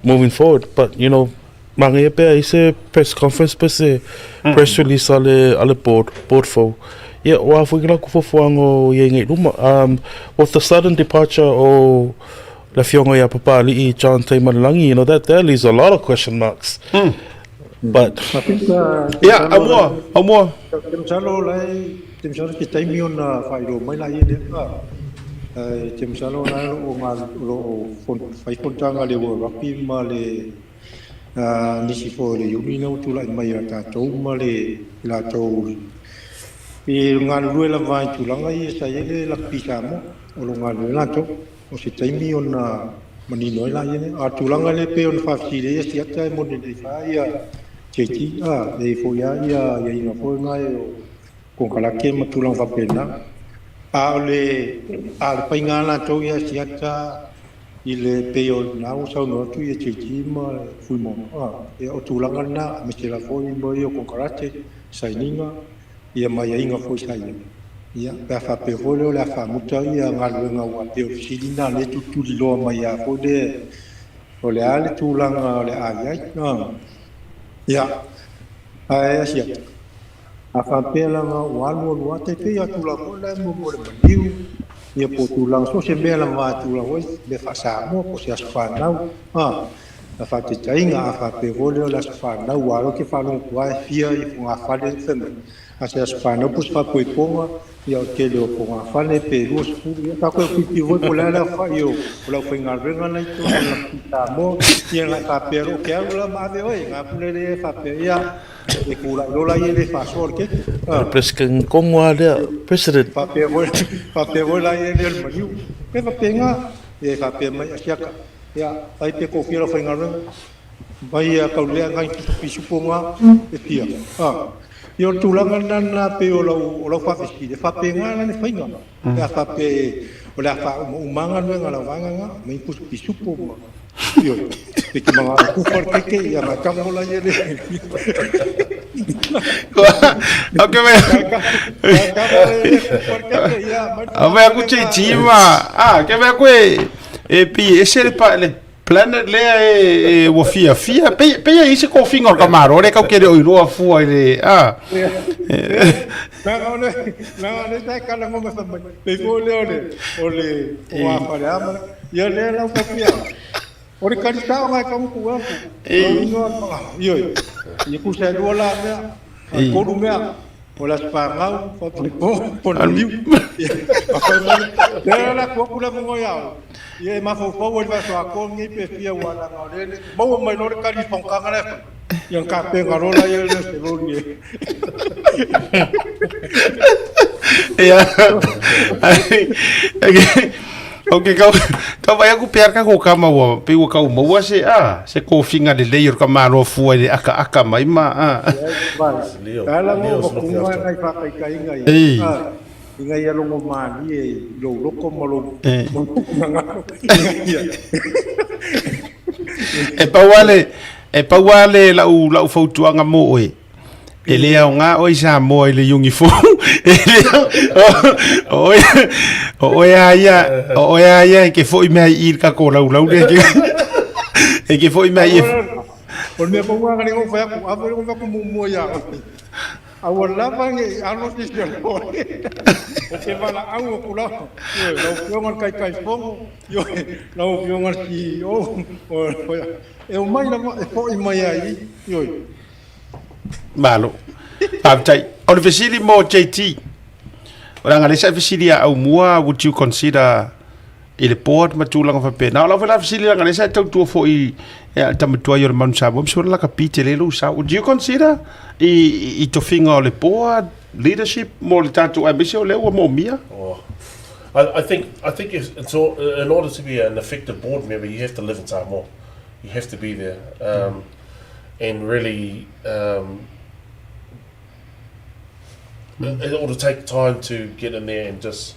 moving forward. But manga pe i se press conference pe se press release a le board fo. Yeah, wa fu kila ku fofuango ye ngai luma. With the sudden departure o le fionga ia Papali'i John Taimalelagi, that leaves a lot of question marks. But I think, Yeah, amoa, amoa. Te masalo lai, te masalo ke taimi ona whairo mai lai e ka. Te masalo lai o ngā lo o whai fontanga le World Rugby ma le nisi fo le uni na tu lai mai a tātou ma le i lātou i ngā lue la vai tūlanga i e sa i le Lakapi Samoa o lo ngā lue lātou o se taimi ona manino ai lai e a tūlanga le pe ona whawhitire e siata e mone nei wha ia JT a e fo ia ia ia inga fo ngai o konkalake ma tūlanga whapena a o le a le painga lātou ia siata i le pe o nā o sau no atu ia JT ma fui mo a e o tūlanga na me te la fo i mo i o konkarate saininga ia mai ia inga fo sa ia. Ia, pe a faapea foi lea o le a faamuta ia galuega aua pei o le fesili lena lea e tulituliloa mai lava foi lea o le a le tulaga o le a i ai. Ia, ae Asiata, a faapea lava ua alu alu lava, tai pei lava o tulaga foi la e muamua i le maliu, ia po o tulaga, so o se mea lava a tulaga foi, mea faa-Samoa po o se aso fanau, a. Na faataitaiga, a faapea foi lea o le aso fanau, aua o lea ou te faalogo atu lava e fia i fogafale fai mai, a se aso fanau po o se faapoipoga, ia o le tele o fogafale pe 20, ia ta toe tilotilo foi po o le a le aofai o le aufaigaluega la i totonu o le Lakapi Samoa, ia ona e faapea loa, ou te alu la ma ave oe, na pule lea e faapea, ia, e tulai loa la ia e le faasoa le keke. O le President Kongo lava lea, President. Faapea foi, faapea foi la ia lea o le maliu. E faapena, ia e faapea mai Asiata, Ia, fai pe kofia lau faigaluega. Mai a tau lea ngai pisupo nga e fia. A. Ia o le tulaga lena lena pei o lau o lau faafesili, e faapena la le faiga. Pe a faapea o le a faauma uma galuega a lau vaega lena, mai pisupo ma ioe. Pe te manao kufa le keke, ia ma tago la ia le. Okay, me. A me aku che chima. Ah, ke me aku e E pei e ese le pa le planet lea e, e ua fiafia. Pei, pei e i se kofiga o le tamāloa lea kau te le o iloa fua i le, a. Leaga o le, leaga o le tae kala ngoma fai mai. Pei foi lea o le, o le, o a fale ama. Ia lea lau fapea. O le kalita o ngai kamuku aku. Lau inoa, ioe. Ia kusa e lua la mea. A tolu mea. O le aso fanau, faapoipo, po o le maliu. Lea la atu atu le avanoa ia oe, ia e mafaufau ai le vaiaso atoa lenei pe fia aua leaga o lea e maua mai loa le tali i le fonotaga la e fai, ia ona tapena loa lea o se loli e. Ia. Ok, kau, kau vai aku pea ka ko kama ua, pe ua kau maua se, a, se kofiga lelei o le tamāloa fua i le akaaka mai ma, a. Tala mo ma kunga ngai whakaitainga i, Ei. a, i ngai ia rongo mārie i lou loko ma lou, Ei. ma lou ngangaro, i ngai ia. E pau lava le, e pau lava le lau, lau fautuaga mo oe, E le aoga oe i Samoa i le uniform. E le o oe o oe a ia, o oe a ia e ke foi mea i le tatou laulau lea. E ke foi mea i. O le mea pau lava lea na ou fai atu, a foi lea na ou fai atu muamua ia oe, aua lava ne i alo se isi o oe. Ou te valaau atu lava, ioe, lau Afioga i le Taitaifono, ioe, lau Afioga i le CEO, e omai lava, e foi mai lava i i, ioe. Malo. Faafetai. O le fesili mo JT. O leaga lea sa e fesili ia Aumua, would you consider i le board ma tulaga faapena. O lau foi la fesili leaga lea sa e tautua foi ia le tama tuai o le Manu Samoa, ma sua lakapi tele lou sao. Would you consider i, i, i tofiga o le board, leadership mo le tatou aemaise o lea ua moomia? Oh. I, I think I think if it's all, in order to be an effective board member, you have to live in Samoa. You have to be there. Um, and really um, it ought to take time to get in there and just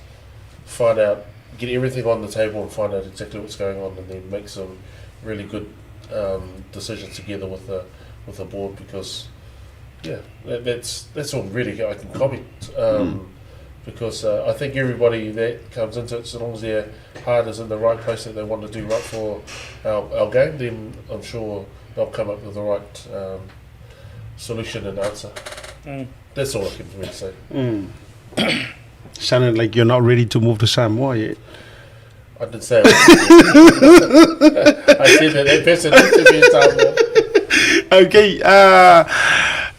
find out, get everything on the table and find out exactly what's going on, and then make some really good um, decisions together with the with the board because yeah, that, that's that's all really I can comment. Um, mm. Because uh, I think everybody that comes into it, so long as their heart is in the right place that they want to do right for our, our game, then I'm sure they'll come up with the right um, solution and answer. Mm. That's all I can really say. Mm. Sounded like you're not ready to move to Samoa yet. I didn't say I said that that person needs to be in Samoa. Okay, uh,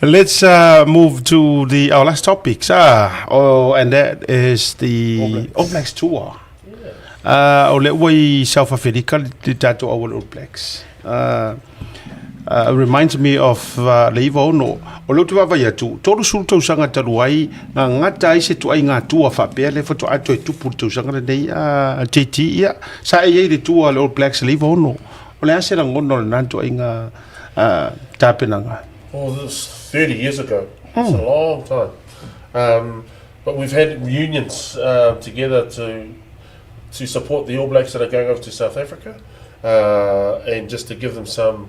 let's uh, move to the our last topics. Uh, oh, and that is the All Blacks, All Blacks tour. Yeah. Uh, o le ua i South Africa le tatou au All Blacks. Uh, uh, reminds me of uh, le iva ono o le utu vaavaai atu 30 tausaga talu ai na gata ai se tuaiga tua faapea le faatoa toe tupu le tausaga lenei a uh, JT ia sa e i ai le tua le All Blacks le iva ono o le a se lagona o lena tuaiga uh, tapenaga Oh, this 30 years ago. It's a long time. Um, but we've had reunions uh, together to to support the All Blacks that are going over to South Africa uh, and just to give them some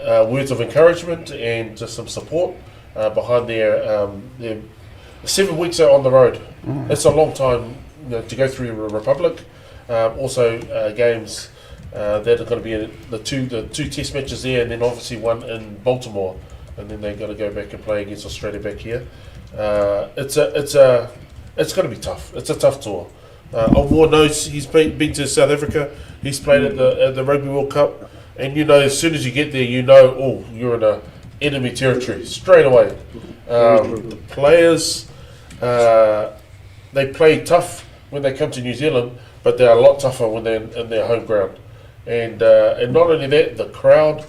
uh, words of encouragement and just some support uh, behind their, um, their seven weeks are on the road. It's a long time you know, to go through a republic. Also, games that are going to be in the two the two test matches there, and then obviously one in Baltimore, and then they've got to go back and play against Australia back here. It's a it's a it's going to be tough. It's a tough tour. Aumua knows he's been, been to South Africa. He's played at the at the Rugby World Cup, and you know as soon as you get there, you know oh you're in a enemy territory straight away. The players they play tough when they come to New Zealand, but they're a lot tougher when they're in, in their home ground. And and not only that, the crowd,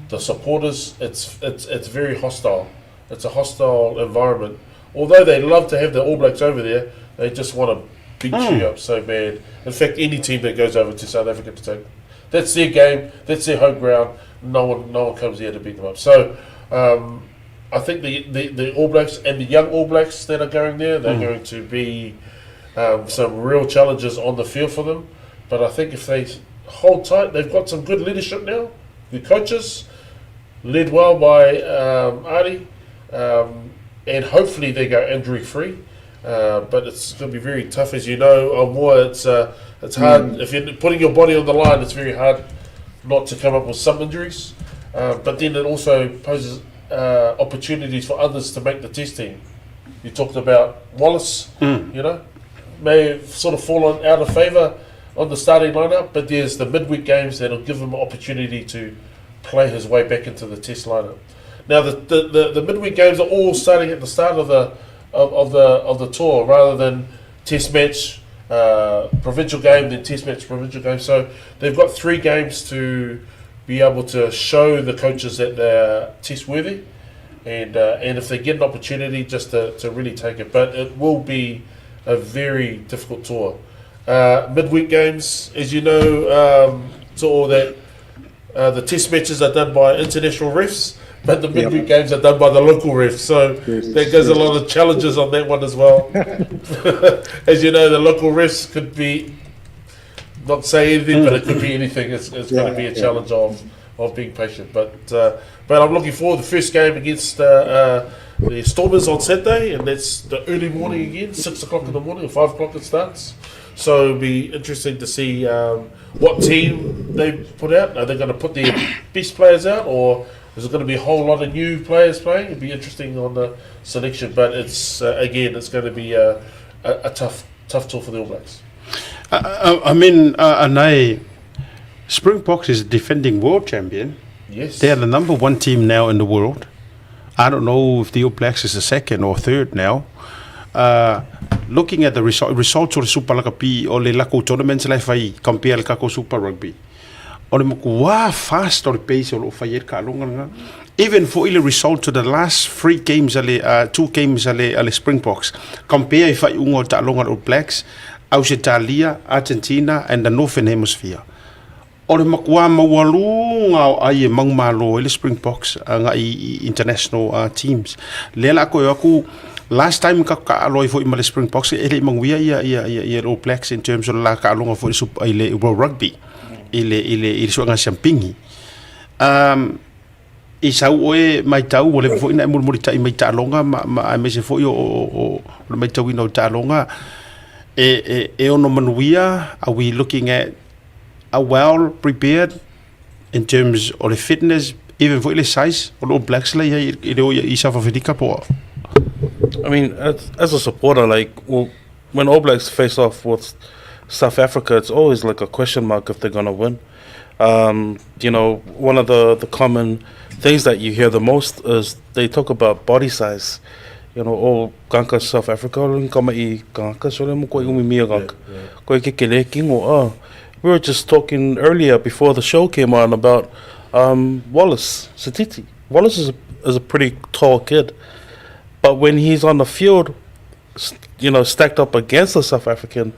the supporters, it's it's it's very hostile. It's a hostile environment. Although they love to have the All Blacks over there, they just want to beat you up so bad. In fact, any team that goes over to South Africa to take that's their game, that's their home ground. No one, no one comes here to beat them up. So, I think the, the, the All Blacks and the young All Blacks that are going there, they're going to be some real challenges on the field for them. But I think if they hold tight, they've got some good leadership now. The coaches, led well by Artie, and hopefully they go injury free. But it's going to be very tough, as you know. Aumua, it's it's hard if you're putting your body on the line. It's very hard not to come up with some injuries. But then it also poses opportunities for others to make the test team. You talked about Wallace, you know, may have sort of fallen out of favour on the starting lineup, but there's the midweek games that'll give him an opportunity to play his way back into the test lineup. Now the, the, the, the midweek games are all starting at the start of the of, of the of the tour rather than test match, provincial game, then test match, provincial game. So they've got three games to be able to show the coaches that they're test worthy, and and if they get an opportunity, just to really take it. But it will be a very difficult tour. Midweek games, as you know, to all that the test matches are done by international refs, but the midweek games are done by the local refs. So that gives a lot of challenges on that one as well. As you know, the local refs could be not say anything, but it could be anything. It's, it's going to be a challenge of being patient. But I'm looking forward to the first game against the Stormers on Saturday, and that's the early morning again, 6 o'clock in the morning or 5 o'clock it starts. So it'll be interesting to see what team they put out. Are they going to put their best players out, or is it going to be a whole lot of new players playing? It'll be interesting on the selection, but it's again, it's going to be a tough, tough tour for the All Blacks. I mean, Anae, Springboks is defending world champion. They are the number one team now in the world. I don't know if the All Blacks is the second or third now. Looking at the results o le Super Rugby o le lako tournaments la e fai compare le kako Super Rugby. O le makuā fast o le pace o lo o fai ai le taaloga lena. Even for ile result to the last three games a le two games a le Springboks compare i faaiuga o le taaloga a le All Blacks, Ausetalia, Argentina and the Northern Hemisphere. O le makuā maualuga o ai e manumalo ai le Springboks agai i international teams. Lea la koe aku last time ka kaalo ai foi ma le Springboks e le manuia ia ia ia ia All Blacks in terms o le la kaaloga foi i le World Rugby i le suega siampigi. I sau oe maitau ua leva foi na e mulimulita'i mai taaloga ma, ma aemaise foi o le maitauina o taaloga e ono manuia. Are we looking at a well prepared in terms of the fitness, even foi le size o le All Blacks la ia i le o i South Africa po? I mean, as a supporter, like well, when All Blacks face off with South Africa, it's always like a question mark if they're gonna win. One of the common things that you hear the most is they talk about body size. Oh, ganka South Africa, kama i ganka sole mo ko umi mia ganka. Ko ke kele kingo ah. We were just talking earlier before the show came on about Wallace Sititi. Wallace is a pretty tall kid, but when he's on the field, stacked up against a South African,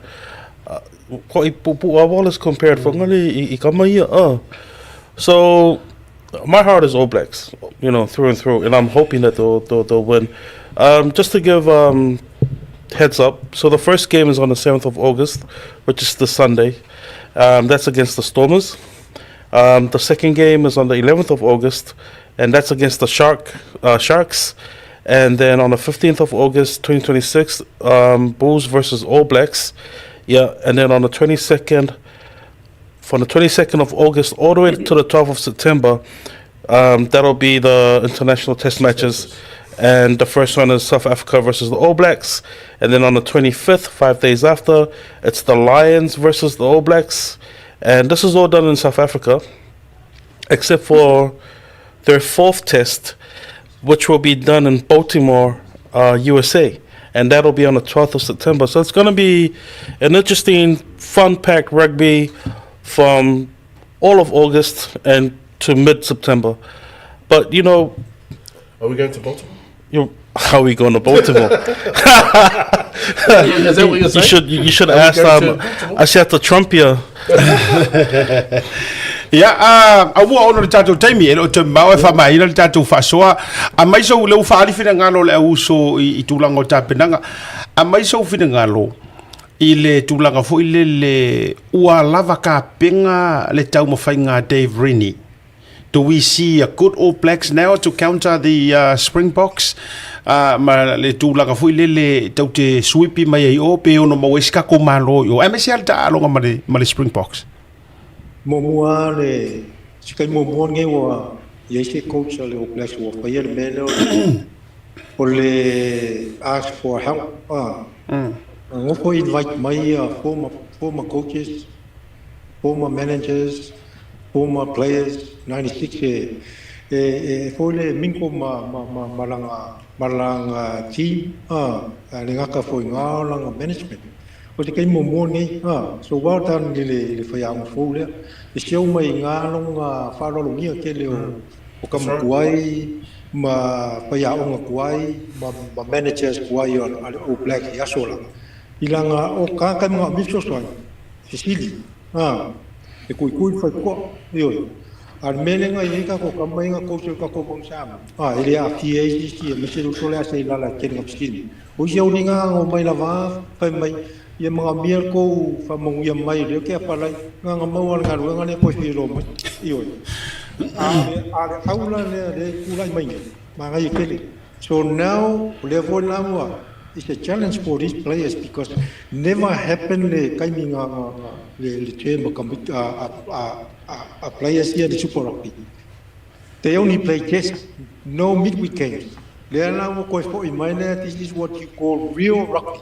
ko i pupu a Wallace compared for ngali i kama ia. So my heart is All Blacks, through and through, and I'm hoping that they'll win. Just to give heads up, so the first game is on the 7th of August, which is the Sunday. That's against the Stormers. The second game is on the 11th of August, and that's against the Sharks. And then on the 15th of August 2026, um, Bulls versus All Blacks. Yeah, and then on the 22nd, from the 22nd of August all the way to the 12th of September, um, that'll be the international test matches. And the first one is South Africa versus the All Blacks. And then on the 25th, five days after, it's the Lions versus the All Blacks. And this is all done in South Africa, except for their fourth test, which will be done in Baltimore, uh, USA. And that'll be on the 12th of September. So it's going to be an interesting, fun packed rugby from all of August and to mid September. But, you know, Are we going to Baltimore? you how are we going to Baltimore? Is that what you're You saying? should you should Are we ask going to um, Baltimore? Asiata Trumpia. Ia, a, a ua ona o le tatou taimi, e le o toe mamao e faamaeaina le tatou faasoa. Aumai sou, lea ua faaali finagalo o le au uso i, i tulaga o tapenaga. Aumai sou finagalo i le tulaga foi lele ua lava kapena le taumafaiga a Dave Rennie. Do we see a good All Blacks now to counter the uh, Springboks? Uh, ma le tulaga foi lele tau te suipi mai ai o pe ono maua ai se tatou Malo i o. Aemaise lava le taaaloga ma le, ma le Springboks. Muamua le se taimi muamua lenei ua i ai se coach a le All Blacks ua faia le mea lea o le o le ask for help a. Nofo invite mai ia former former coaches, former managers, former players 96 e e e foi le mingle ma ma ma ma langa ma langa team a le gata foi ngā o langa management. O te taimi muamua lenei, ā, so well done i le, i le faiaoga fou lea. E siau mai i ngā alonga faaaloalogia tele o, o tama tuai ma faiaoga tuai ma, ma managers tuai o, a le All Blacks i aso la. I langa o kā kai mga fesoasoani, fesili, ā, e kuikui le whaikoa, ioe. A le mea lea na i ai tatou tama ia na coach e le tatou Mount Samoa, ā, e le aafia ai se isi aemaise le uso lea se i lala e tele na fesili. O isi au nei na ano mai lava fai mai, ia magamia le tou faamanuia mai lea ke apalai, na na maua le galuega lea koe fia iloa mai, ioe. A o le, a le au la lea lea e tulai mai nei, manaia tele. So now, o lea foi la ua, it's a challenge for these players because never happen le taimi nga, nga, nga, le, le term a, a, a, a, a players ia le Super Rugby. They only play test, no midweek games. Lea la ua koe foi mai lea, this is what you call real rugby.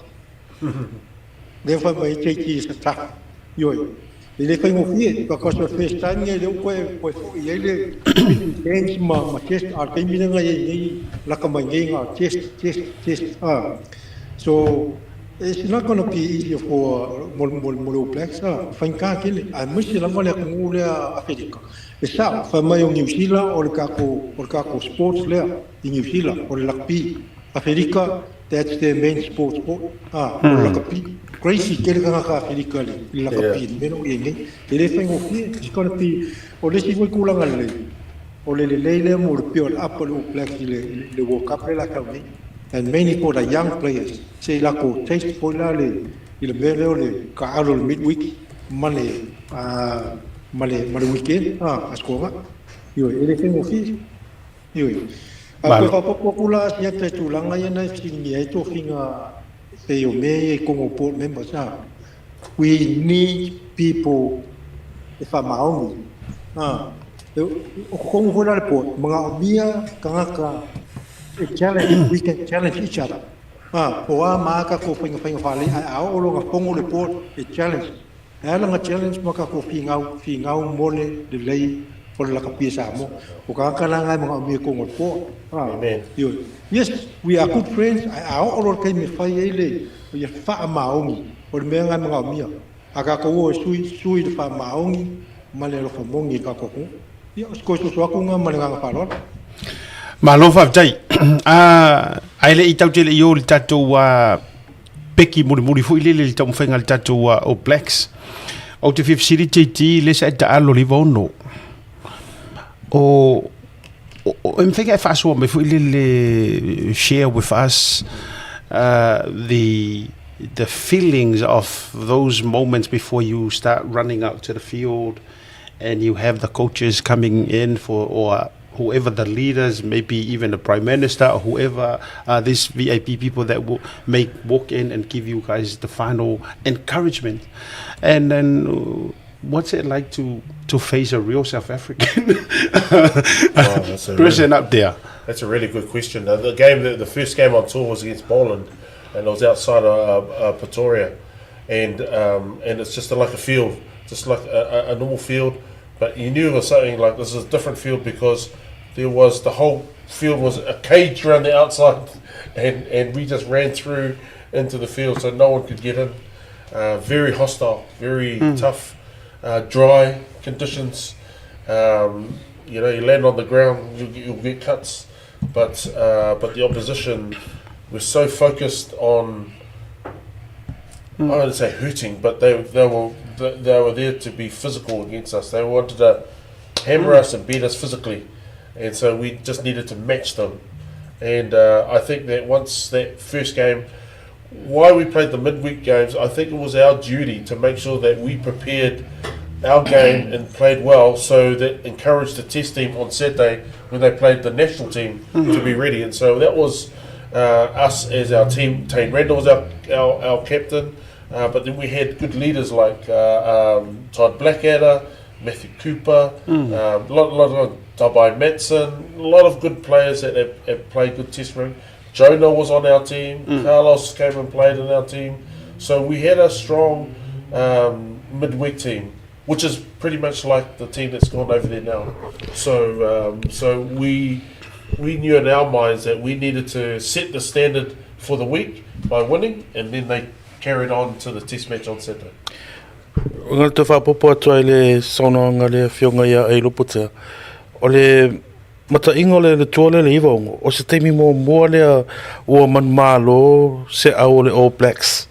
Lea fai mai JT is a tough. Ioe. E le faigofie, because the first time nei lea ua koe, koe foi i ai le midweek games ma, ma test, a o le taimi lea na i ai nei, laka mai nei nga test, test, test. Ah. So, it's not gonna be easier for mo, mo, mo le All Blacks, ah, faigata tele. Aemaise lava le atunuu lea Aferika. E sao, fai mai o Niu Sila o le tatou, o le tatou sports lea i Niu Sila, o le rugby. Aferika, that's their main sport sport, ah, o le lakapi. Crazy tele tagata Aferika i le lakapi i le mea la ua i ai nei. E le faigofie, it's gonna be, o le isi foi tulaga lelei, o le lelei lea mo le build up o le All Blacks i le, i le World Cup lea la tau nei. And mainly for the young players, se i latou taste foi la le, i le mea lea o le taaalo i le midweek ma le, ah, ma le, ma le weekend, ah, Aso Toonai. Ioe, e le faigofie. Ioe. A toe faaopoopo atu la Asiata i tulaga ia na e fesiligia ai tofiga e pei o mea ia i totonu o board members a, we need people e faamaoni a. O totonu foi la le board, manaomia tagata e challenge, we can challenge each other. A, po o a ma a tatou faigafaiga faalelei ae a oo loa ina fono le board e challenge. E ala ona challenge ma tatou finau, finau mo le lelei o le lakapi e Samoa. O tagata la na e manaomia i totonu o le board. Amen. Ioe. Yes, we are good friends, ae a oo loa le taimi e fai ai le ia faamaoni, o le mea lena e manaomia. A tatou o e sui, sui le faamaoni ma le alofa moni i le tatou atunuu. Ia, o se toe soso atu lena ma le agaga faaaloalo. Malo faafetai. Ah, ae le i tau tele i o le tatou uh, peki mulimuli foi lele i le taumafaiga a le tatou uh, All Blacks. Ou te fia fesili JT le sa e taalo le 96. O o, o e mafai e faasoa mai foi lele share with us uh, the the feelings of those moments before you start running out to the field and you have the coaches coming in for or whoever the leaders, maybe even the prime minister or whoever uh, these VIP people that will make walk in and give you guys the final encouragement. And then, uh, what's it like to to face a real South African wow, that's a person really, up there? That's a really good question. The, the game, the, the first game on tour was against Poland, and it was outside of uh, uh, Pretoria, and um, and it's just like a field, just like a, a, a normal field, but you knew it was something like this is a different field because there was the whole field was a cage around the outside, and and we just ran through into the field so no one could get in. Uh, very hostile, very mm. tough, uh, dry conditions. Um, you know, you land on the ground, you, you'll get cuts. But uh, but the opposition was so focused on mm. I don't say hurting, but they they were they were there to be physical against us. They wanted to hammer mm. us and beat us physically, and so we just needed to match them. And uh, I think that once that first game, why we played the midweek games, I think it was our duty to make sure that we prepared our game and played well so that encouraged the test team on Saturday when they played the national team mm-hmm. to be ready. And so that was uh, us as our team. Tane Randall was our, our, our captain, uh, but then we had good leaders like uh, um, Todd Blackadder, Matthew Cooper, mm. um, lot, lot of Tabai Matson, a lot of good players that have, have played good test rugby. Jonah was on our team. Mm. Carlos came and played in our team. So we had a strong um, midweek team, which is pretty much like the team that's gone over there now. So um, so we we knew in our minds that we needed to set the standard for the week by winning, and then they carried on to the test match on Saturday. Ngā te whāpopo atu ai le saunoanga le whionga ia e Lopotea. O le mataʻiga o le le toa lea le 96, o se taimi muamua lea ua manumalo se au o le All Blacks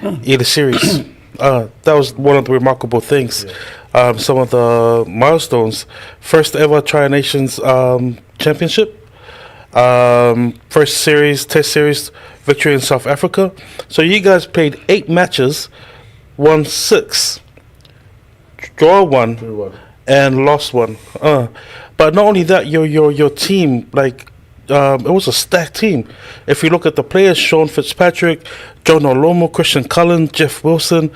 i le series. Uh, that was one of the remarkable things. Um, some of the milestones. First ever Tri Nations um, Championship. Um, first series, test series victory in South Africa. So you guys played eight matches, won six, draw one, one. and lost one. Uh, but not only that, your your your team like um, it was a stacked team. If you look at the players, Sean Fitzpatrick, John Olomo, Christian Cullen, Jeff Wilson,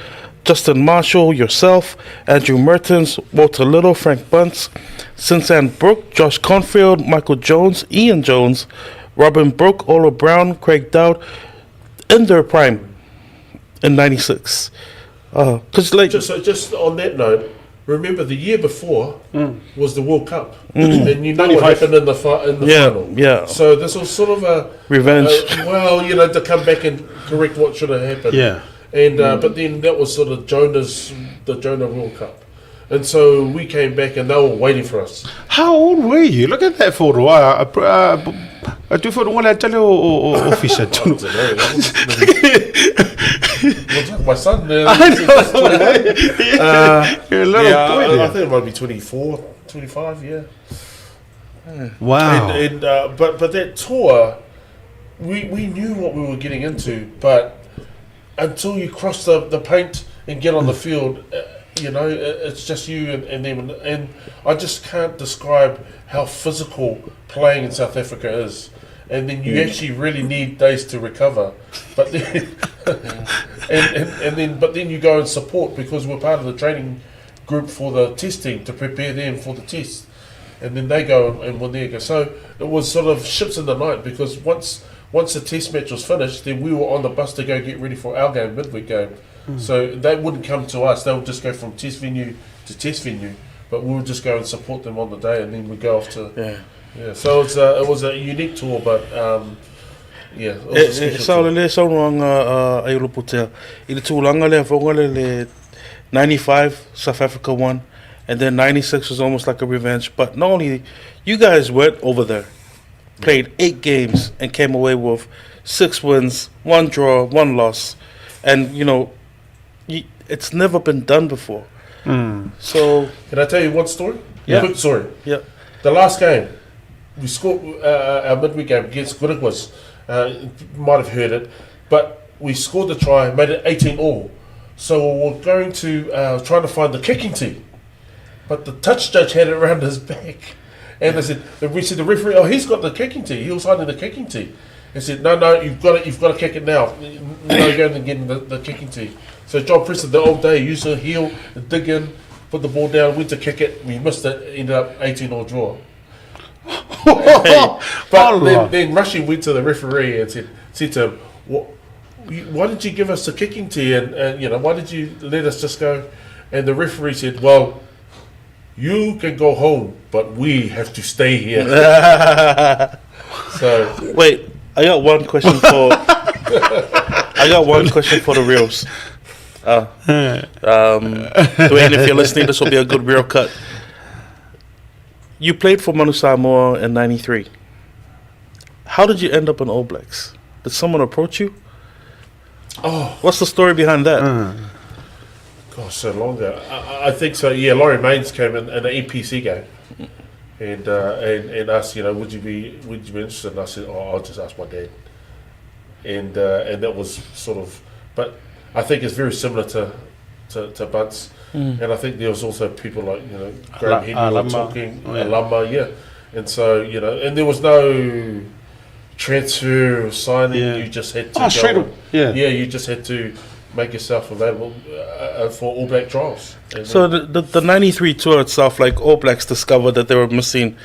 Justin Marshall, yourself, Andrew Mertens, Walter Little, Frank Bunce, Sinsan Brooke, Josh Confield, Michael Jones, Ian Jones, Robin Brooke, Ola Brown, Craig Dowd, in their prime in '96. Because uh, like just so just on that note, remember the year before mm. was the World Cup, mm. and you know what happened in the fi- in the yeah, final. Yeah. So this was sort of a revenge. A, well, you know, to come back and correct what should have happened. Yeah. And uh, mm. but then that was sort of Jonah's the Jonah World Cup. And so we came back and they were waiting for us. How old were you? Look at that photo. Uh, uh, uh, tu photo wala tale o o officer. Looks like my son. Uh, I know. uh, You're a little yeah, boy I, there. I think it might be 24, 25, yeah. Wow. And, and uh, but but that tour, we we knew what we were getting into, but until you cross the, the paint and get on the field, uh, you know, it's just you and, and them. And, and I just can't describe how physical playing in South Africa is. And then you mm. actually really need days to recover. But then, and, and, and then, but then you go and support because we're part of the training group for the testing to prepare them for the test. And then they go and, and win there go. So it was sort of ships in the night because once once the test match was finished, then we were on the bus to go get ready for our game, midweek game. Mm. So they wouldn't come to us; they would just go from test venue to test venue. But we would just go and support them on the day, and then we go off to yeah. Yeah, so it's a, it was a unique tour, but um, yeah. E, e, sao le le saunoaga uh, ai Lopotea. I le tulaga lea foga le le 95 South Africa won and then 96 was almost like a revenge. But not only you guys went over there, played eight games and came away with six wins, one draw, one loss. And you know, you, it's never been done before. Mm. So can I tell you one story? Yeah. Quick story. Yeah. The last game, we scored uh, our midweek game against Gurukwas. Uh, might have heard it, but we scored the try, made it 18 all. So we were going to uh, trying to find the kicking tee, but the touch judge had it around his back, And they said, we said the referee, oh, he's got the kicking tee. He was hiding the kicking tee. He said, no, no, you've got it. You've got to kick it now. No going and getting the, the kicking tee. So John Preston, the old day, used to heel, dig in, put the ball down, went to kick it. We missed it. Ended up 18 all draw. But then, then Rushy went to the referee and said, said to him, what, why did you give us the kicking tee and, and you know why did you let us just go? And the referee said, well, you can go home, but we have to stay here. so Wait, I got one question for. I got one question for the reels. Uh, um, Dwayne, if you're listening, this will be a good reel cut. You played for Manu Samoa in '93. How did you end up in All Blacks? Did someone approach you? Oh, what's the story behind that? Gosh, so long ago. I, I think so. Yeah, Laurie Mains came in, in an NPC game, and, uh, and and asked, you know, would you be would you be interested? And I said, oh, I'll just ask my dad. And uh, and that was sort of, but I think it's very similar to to, to Bunce. Mm. And I think there was also people like you know Graham Henry were Alama. talking, Oh, yeah. Alama, yeah. And so you know, and there was no transfer or signing. Yeah. You just had to Oh, go straight and- up, yeah. yeah. You just had to make yourself available uh, for All Black trials. And So then- the, the, the 93 tour itself, like All Blacks discovered that they were missing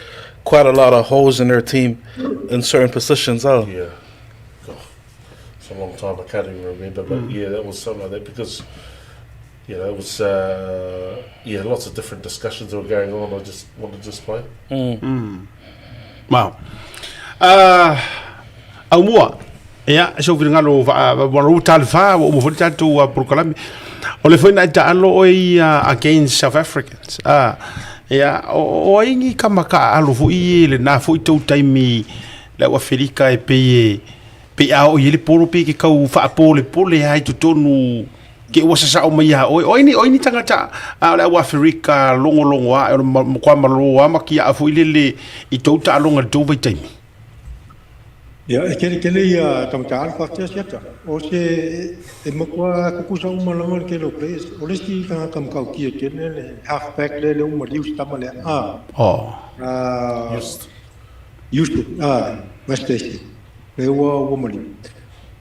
quite a lot of holes in their team in certain positions. Oh, yeah, God, it's a long time. I can't even remember, but Mm. yeah, that was something like that because you know it was uh, yeah, lots of different discussions were going on. I just wanted to just play. Mm. Wow. Uh, Aumua, ia, so finagalo wa talefa ua uma foi le tatou polokalame. O le foi na e taalo oe ia against South Africans. Ah, ia, o, o ai ni kama taaalo foi i lenā foi tou taimi le au Aferika e pei e pei a oo i ai le polo pe ke kau faapolepole lava i totonu ke ua sasao mai iā oe. O ai ni, o ai ni tagata a o le au Aferika logologo ae o le matua malo lava ma kiaa foi lele i tou taaloga i le tou vaitaimi. Ia, e tele tele ia tagata alo faafetai Asiata. O se e matua tutusa uma lava le tele o players. O le isi tagata matautia tele le half back lea le uma liu se tama lea. A. Oh. A. Yusuf. A. West Lea ua ua maliu.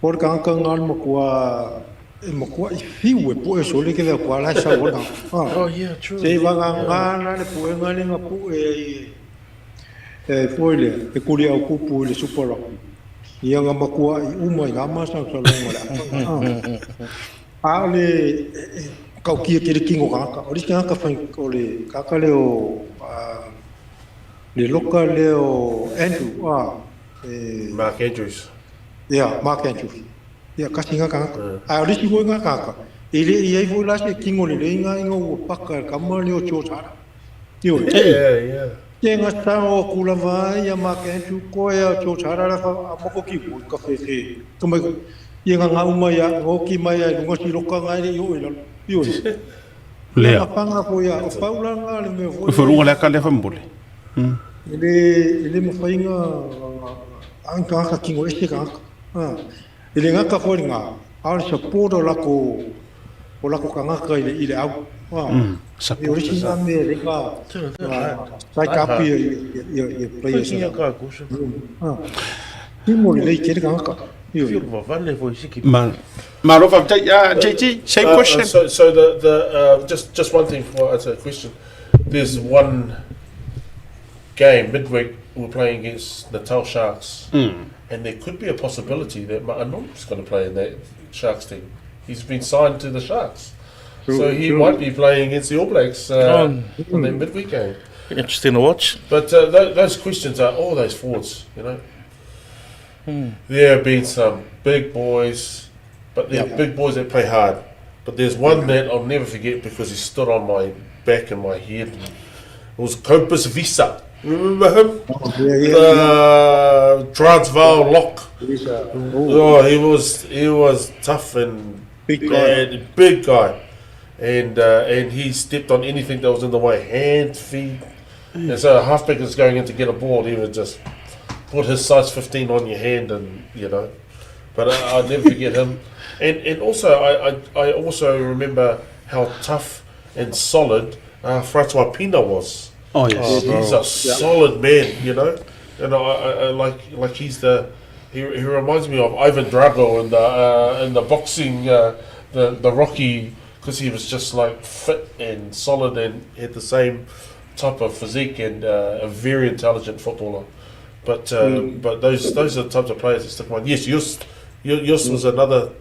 O le tagata lena le matua e matua i fiu e pue sole ke vea kua la e sau ai le tagata. Oh, yeah, true. Se i vagagā la le puega lea na pue ai e foi lea, e kuli au kupu i le Super Rugby. Ia nga makuaʻi uma i ngā masalosaloga o le aoga. A o le matautia tele kino tagata, o le isi tagata fai, o le tagata lea o le loka lea o Andrew, a, e... Mark Andrews. Ia, Mark Andrews. Ia, kasi ngā tagata. A o le isi foi ngā tagata, e le i ai foi la se kino lelei ngā inga ua paka e le tama lea o George Hara. Ioe. Yeah, yeah. Te nga sao aku lava ai a Mark Andrew koe a George Hara la fa a moko ki oi ka whewhe. Ka mai ko ia nga nga uma ia nga oki mai ai lunga si loka nga ele i oi lalo. Ioe. Lea. Nga panga ko ia o paula nga le mea Koe foi. wharunga lea ka lea whamole. Ele ele mawhai nga nga nga ka kingo ese ka ka. Ele nga ka foi nga a o le support o lako o lako kangaka i le i le au. Support. O le isi nga mea le nga sai kapi i i i players. Timo lelei tele kangaka. Ma malo faafetai. Ah, JT, same question. So, so the, the uh, just just one thing before I answer the question. There's one game midweek we're playing against Natal Sharks, and there could be a possibility that Ma'anum's going to play in that Sharks team. He's been signed to the Sharks, so he true. might be playing against the All Blacks uh, on that midweek game. Interesting to watch. But uh, th- those questions are all those forwards, you know. There have been some big boys, but they're big boys that play hard. But there's one that I'll never forget because he stood on my back and my head. It was Copus Visa. Remember him? Oh, yeah, yeah, The Transvaal lock. Oh, Oh, he was he was tough and Big guy. and big guy, and uh, and he stepped on anything that was in the way, hand, feet. And so a halfback is going in to get a ball, he would just put his size 15 on your hand, and you know. But I, I'll never forget him. And and also I, I, I also remember how tough and solid uh, Francois Pina was. Oh yes. He's a solid man, you know, and I like he's the he reminds me of Ivan Drago in the boxing the Rocky, because he was just like fit and solid and had the same type of physique and a very intelligent footballer. But but those are the types of players that stick in mind. Yes, Jos was another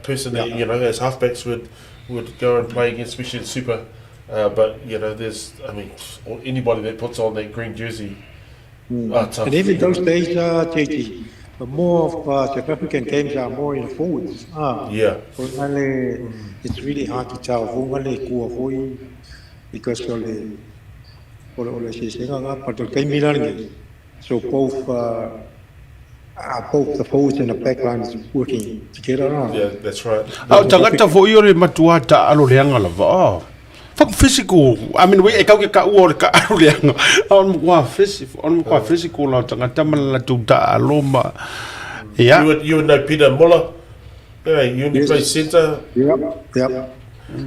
person that, you know, as halfbacks would go and play against, especially in Super. But you know, there's, I mean, anybody that puts on that green jersey, tough. And even those days, JT, the more of South African games are more in the forwards. Yeah. It's really hard to tell. Because so both the forwards and the back line is working together. Yeah, that's right. Oh, tangata fo i ore matua ta alo leanga lava. Oh. Fuck physical. I mean, we e kau ke ka ua o le ka alo leanga. On mkwa physical, on mkwa physical la tangata mala tu ta alo ma. Yeah. You would know Peter Muller. Yeah, you yes. Play centre. Yep. Yep.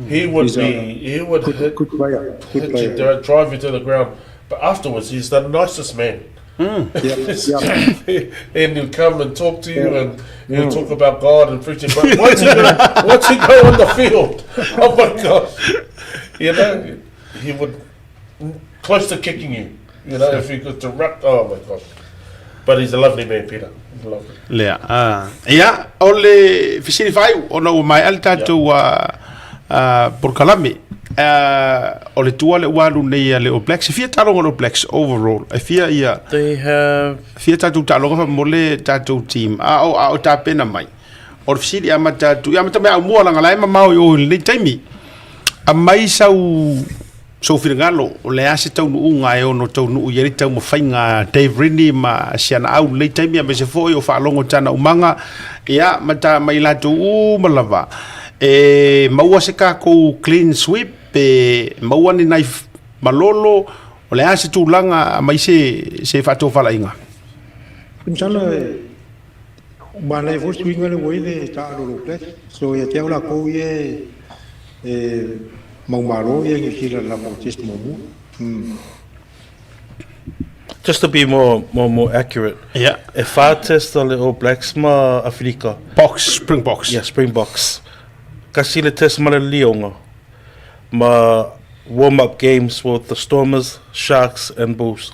He would be. He would good, hit, good player. Good hit player. You, drive you to the ground. But afterwards, he's the nicest man. Mm. Yep, yep. And he'll come and talk to you, and he'll talk about God and preaching. But once you go on the field, oh my gosh, you know, he would close to kicking you. You know, if he could direct. Oh my gosh. But he's a lovely man, Peter. He's lovely. Lea. Ia, o le fesilifai ona ua maea le tatou polokalame. O le tua le ua alu nei a le All Blacks. E fia taaloga o le All Blacks overall. E fia ia. They have fia tatou taaloga faamolemole tatou team. A o tapena mai. O le fesili amata atu. Ia amata mai au mua langa la e mamao i o i lenei taimi. A mai sau sou finagalo o le a se taunuuga e ono taunuu i ai le taumafaiga a Dave Rennie ma si ana au i lenei taimi aemaise foi o faalogo tana umaga ia ma ta ma i latou uma lava e maua se tatou clean sweep pe maua ni nai malolo o le a se tulaga aumai se se faatofalaiga. Masalo e manaia foi le suiga lea ua i le taalo o le All Blacks. So ia te au lakou ia e maumalo ia Niu Sila lava o test muamua. Just to be more more more accurate. Yeah. E whā test a le All Blacks ma Awherika. Box, Springboks. Yeah, Springboks. Kasi le test ma le Lionga. Ma warm up games with the Stormers, Sharks and Bulls.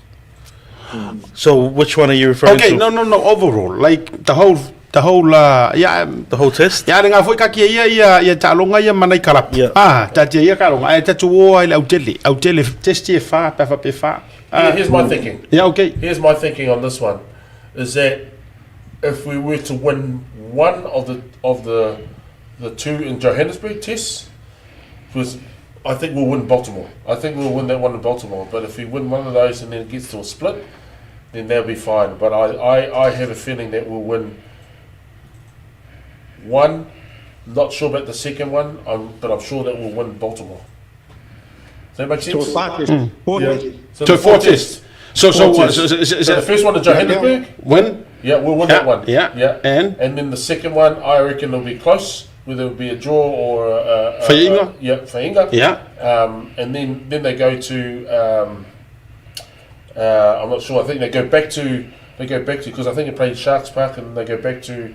So which one are you referring okay, to? Okay, no, overall, like the whole the whole yeah, the whole test. Yeah, nga foi ka kia ia ia ia taaloga ia ma nai kalapu. Yeah. Ah, tatia ia kaloga ai tatu o ai le autele, autele test e fa pe fa pe fa. Yeah, here's my thinking. Yeah, okay. Here's my thinking on this one is that if we were to win one of the two in Johannesburg tests, because I think we'll win Baltimore. I think we'll win that one in Baltimore. But if we win one of those and then it gets to a split, then that'll be fine. But I have a feeling that we'll win one. Not sure about the second one, but I'm sure that we'll win Baltimore. Does that make sense? So four tests. Four tests. So four tests. So the first one in Johannesburg. Win? Yeah, we'll win that one. Yeah. Yeah. And then the second one, I reckon it'll be close. Whether it'll be a draw or a Faiinga. Yeah, Faiinga. Yeah. And then they go to I'm not sure. I think they go back to because I think they played Sharks Park and they go back to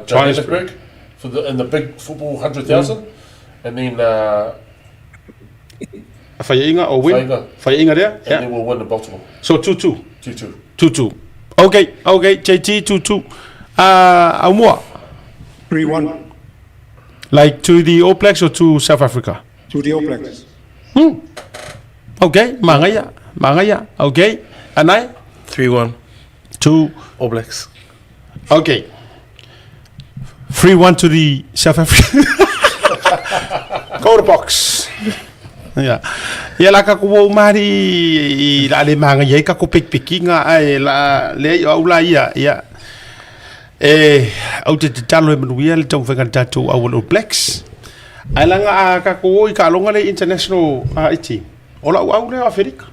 Johannesburg for the in the big football 100,000, and then Faiinga or win Faiinga there. And then we'll win the Baltimore. So 2-2. 2-2. 2-2. Okay, JT 2-2. Aumua. 3-1. Like to the All Blacks or to South Africa? To the All Blacks. Okay, mangaya. Okay, Anai? 3-1. To All Blacks. Okay. 3-1 to the South Africa. Go to box. Yeah. Ia la ka ko mari la le manga ia ka ko pekpekinga ai la le au la ia ia. E au te talo e manuia le taumafaiga a le tatou au All Blacks. Ae laga a ka ko o i ka aloga le international team. O lau au lea o Aferika.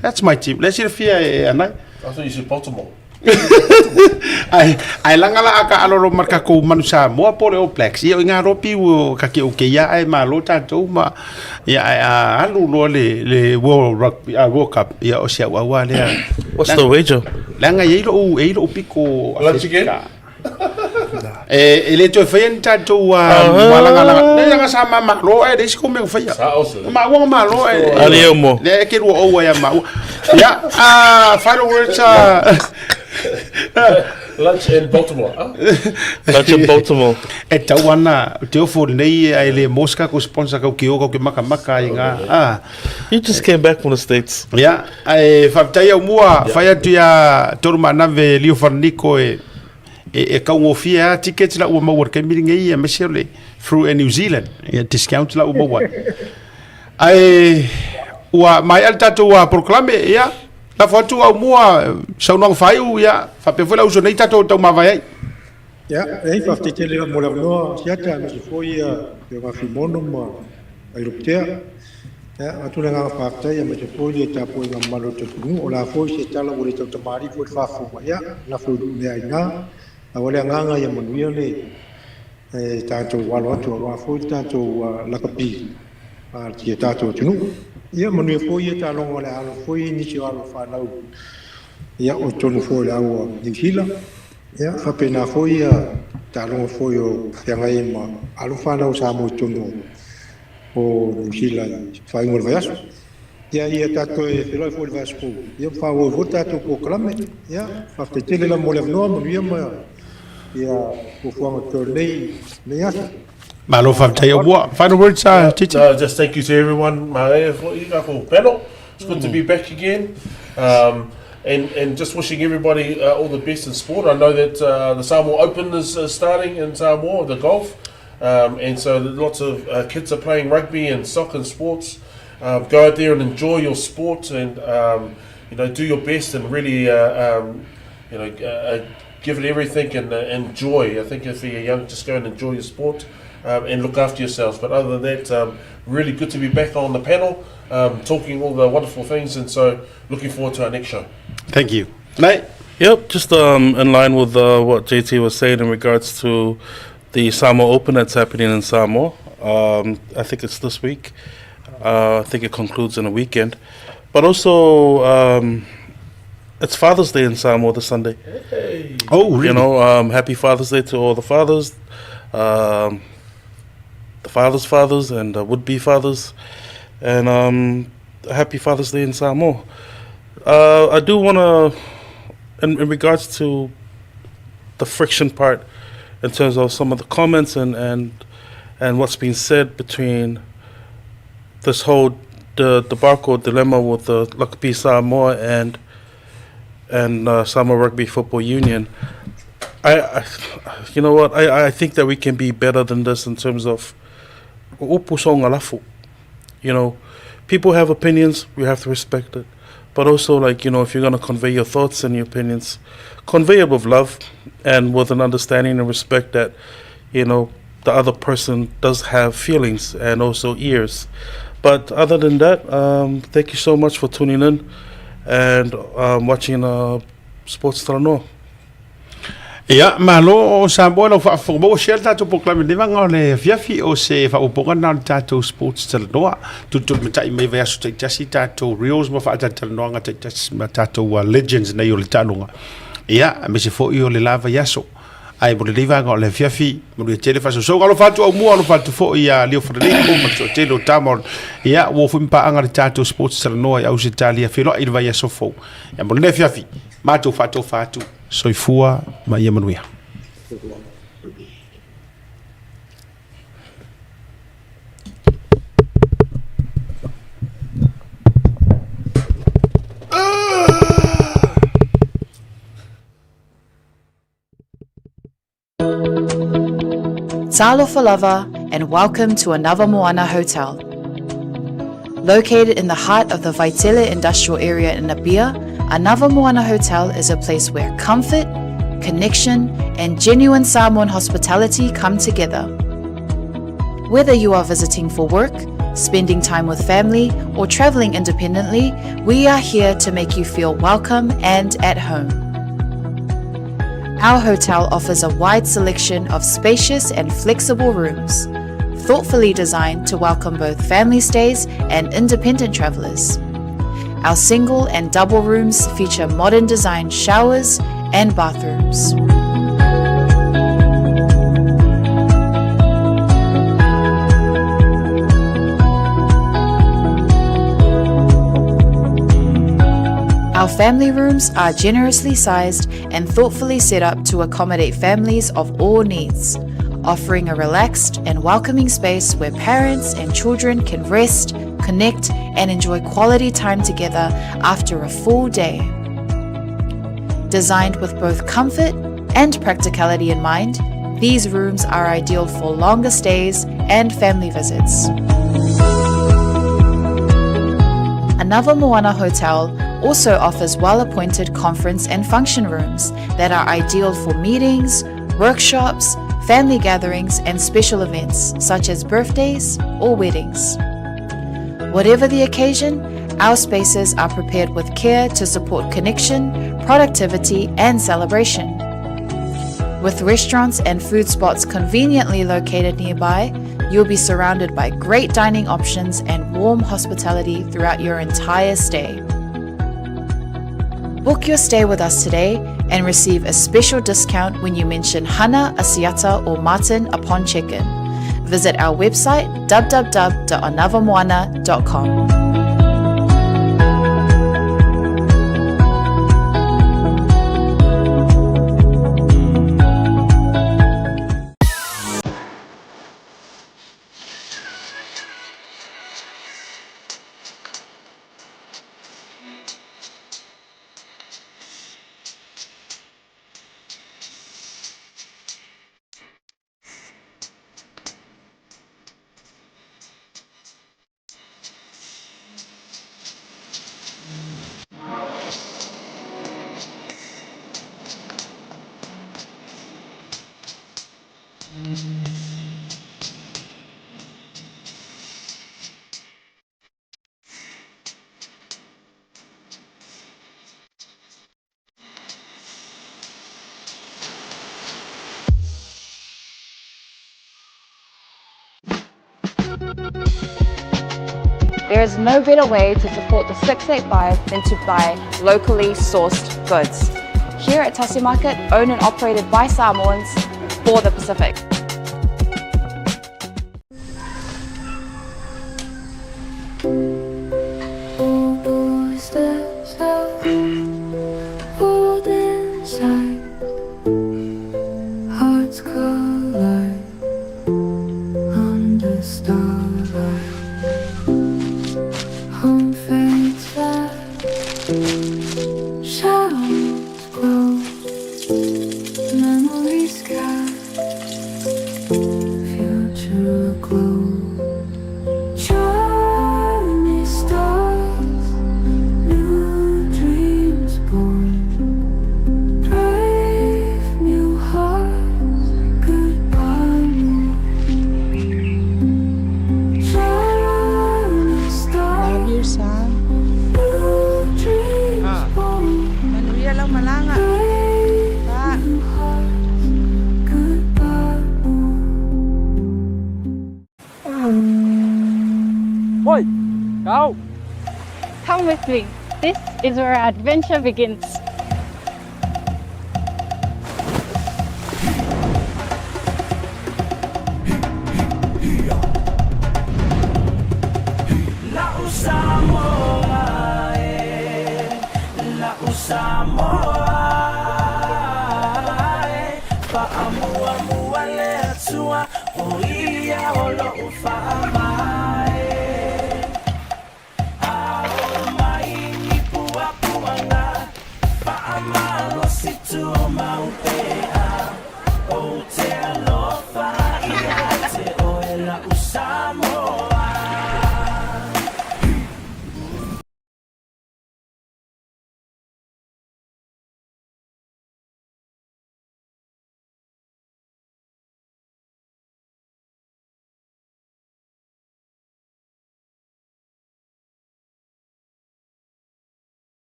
That's my team. Le silafia e Anai. I thought you said Baltimore. Ae, ae laga la a taalolo ma le tatou Manu Samoa po o le All Blacks, ia o i gā loa piu o ka ke o kēia ae malo tatou ma, ia ae a alu loa le, le World Rugby, uh, World Cup, ia o si a'u auā lea. What's the wager? Leaga e i ai lo'u, e i ai lo'u piko Lunch again? E, e le toe faia ni tatou malagalaga. Nei laga sa ma malo ae leai se kou mea ua faia. Sa oso. Maua nga malo ae. Ali e mo. Lea e ke lua oua ia maua. Ia, ah, final words ah. Lunch in Baltimore. Ah? Lunch in Baltimore. E tau ana, te ofo nei ai le mo se kako sponsor kau ke o kau ke makamaka i ngā. Ah. You just came back from the States. Ia, ae faafetai au mua, whai atu ia Toru Manave Lio Wharaniko e e, e kaugofie a tickets la ua maua le taimi lenei aemaise o le through Air New Zealand ia discount la ua maua ai. Ae ua maea le tatou a polokalame ia lafo atu au mua saunoaga faaiu ia faapea foi le auso nei tatou taumavae ai. Ia, e faafetai tele lava mo le avanoa Siata, aemaise foi ia Afioga Fimono ma Ailopitea. Ia, avatu le agaga faafetai aemaise foi le tapuaiga mamalu o le atunuu. O le a foi se tala ua le tautamalii foi le faafofoga, ia, lafo i lou mea aina. Aua le agaga ia manuia le tatou alo atu aua foi le tatou lakapi a si o tatou atunuu. Ia manuia foi ia taaloga o le a alo foi nisi o alo fanau ia o totonu foi o le au a Niu Sila. Ia faapena foi ia taaloga foi o feagai ai ma alo fanau a Samoa i totonu o Niu Sila i faaiuga o le vaiaso. Ia ia tatou toe feiloai foi i le vaiaso fou, ia ma faaauau foi le tatou polokalame. Ia, faafetai tele lava mo le avanoa, manuia ma ia fuafuaga totoe o lenei lenei aso. Malo faafetai au mua. Final words, Titi? No, just thank you to everyone. Maea foi ka panel. It's good to be back again. And, and just wishing everybody all the best in sport. I know that the Samoa Open is starting in Samoa, the golf. Um, and so lots of kids are playing rugby and soccer and sports. Go out there and enjoy your sport and do your best and really give it everything and enjoy. I think if you're young, just go and enjoy your sport and look after yourselves. But other than that, really good to be back on the panel, talking all the wonderful things, and so looking forward to our next show. Thank you. Mate? Yep, just in line with what JT was saying in regards to the Samoa Open that's happening in Samoa. I think it's this week. I think it concludes in a weekend. But also, it's Father's Day in Samoa this Sunday. Oh, really? Happy Father's Day to all the fathers, the fathers' fathers, and the would-be fathers. And happy Father's Day in Samoa. I do want to, in regards to the friction part, in terms of some of the comments and what's been said between this whole the debacle dilemma with the Lakapi Samoa and Samoa Rugby Football Union. I you know what I think that we can be better than this in terms of upu songa lafu. People have opinions, we have to respect it. But also, like, if you're going to convey your thoughts and your opinions, convey it with love and with an understanding and respect that, the other person does have feelings and also ears. But other than that, thank you so much for tuning in and watching Sports Talanoa. Ia, malo o Samoa lau faafofoga mai, ua share le tatou polokalame lenei vaega o le afiafi o se faaopoopoga lena o le tatou Sports Talanoa. Tulituli matai mai vaiaso taitasi tatou reels ma faatalatalanoaga taitasi ma tatou legends nei o le taaloga. Ia, aemaise foi o le la vaiaso. Ae mo lenei vaega o le afiafi, manuia tele faasousouga. Alofa atu Aumua, alofa atu foi ia Leo Frederico ma le toatele o tama o ia, ua oo foi ma paaga le tatou Sports Talanoa i Ausetalia, feiloai i le vaiaso fou. Ia mo lenei afiafi, matou faatofa atu. Soifua ma ia manuia. Talofa lava and welcome to Anava Moana Hotel. Located in the heart of the Vaitele industrial area in Apia, Anava Moana Hotel is a place where comfort, connection, and genuine Samoan hospitality come together. Whether you are visiting for work, spending time with family, or traveling independently, we are here to make you feel welcome and at home. Our hotel offers a wide selection of spacious and flexible rooms, thoughtfully designed to welcome both family stays and independent travelers. Our single and double rooms feature modern design showers and bathrooms. Our family rooms are generously sized and thoughtfully set up to accommodate families of all needs, offering a relaxed and welcoming space where parents and children can rest, connect, and enjoy quality time together after a full day. Designed with both comfort and practicality in mind, these rooms are ideal for longer stays and family visits. Anava Moana Hotel also offers well appointed conference and function rooms that are ideal for meetings, workshops, family gatherings, and special events such as birthdays or weddings. Whatever the occasion, our spaces are prepared with care to support connection, productivity, and celebration. With restaurants and food spots conveniently located nearby, you'll be surrounded by great dining options and warm hospitality throughout your entire stay. Book your stay with us today and receive a special discount when you mention Hana, Asiata, or Martin upon check in. Visit our website www.anavamoana.com. There is no better way to support the 685 than to buy locally sourced goods. Here at Tasi Market, owned and operated by Samoans for the Pacific. Steps out, old inside, hearts collide under starlight. Home fades fast, shadows glow, memories cast, future glow. Journey starts, new dreams born, brave new hearts, goodbye. Journey Love you, starts, son. new dreams born, Manuia lau malanga. brave Pa. new hearts, goodbye. Hoi! Kau! Come with me. This is where our adventure begins. Lau Samoa, eh. Lau Samoa, eh. Faamuamua le Atua, o ia o lou faamae. Ao mai ni puapuaga,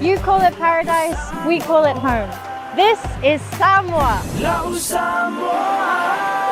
You call it paradise, we call it home. This is Samoa. Lau Samoa.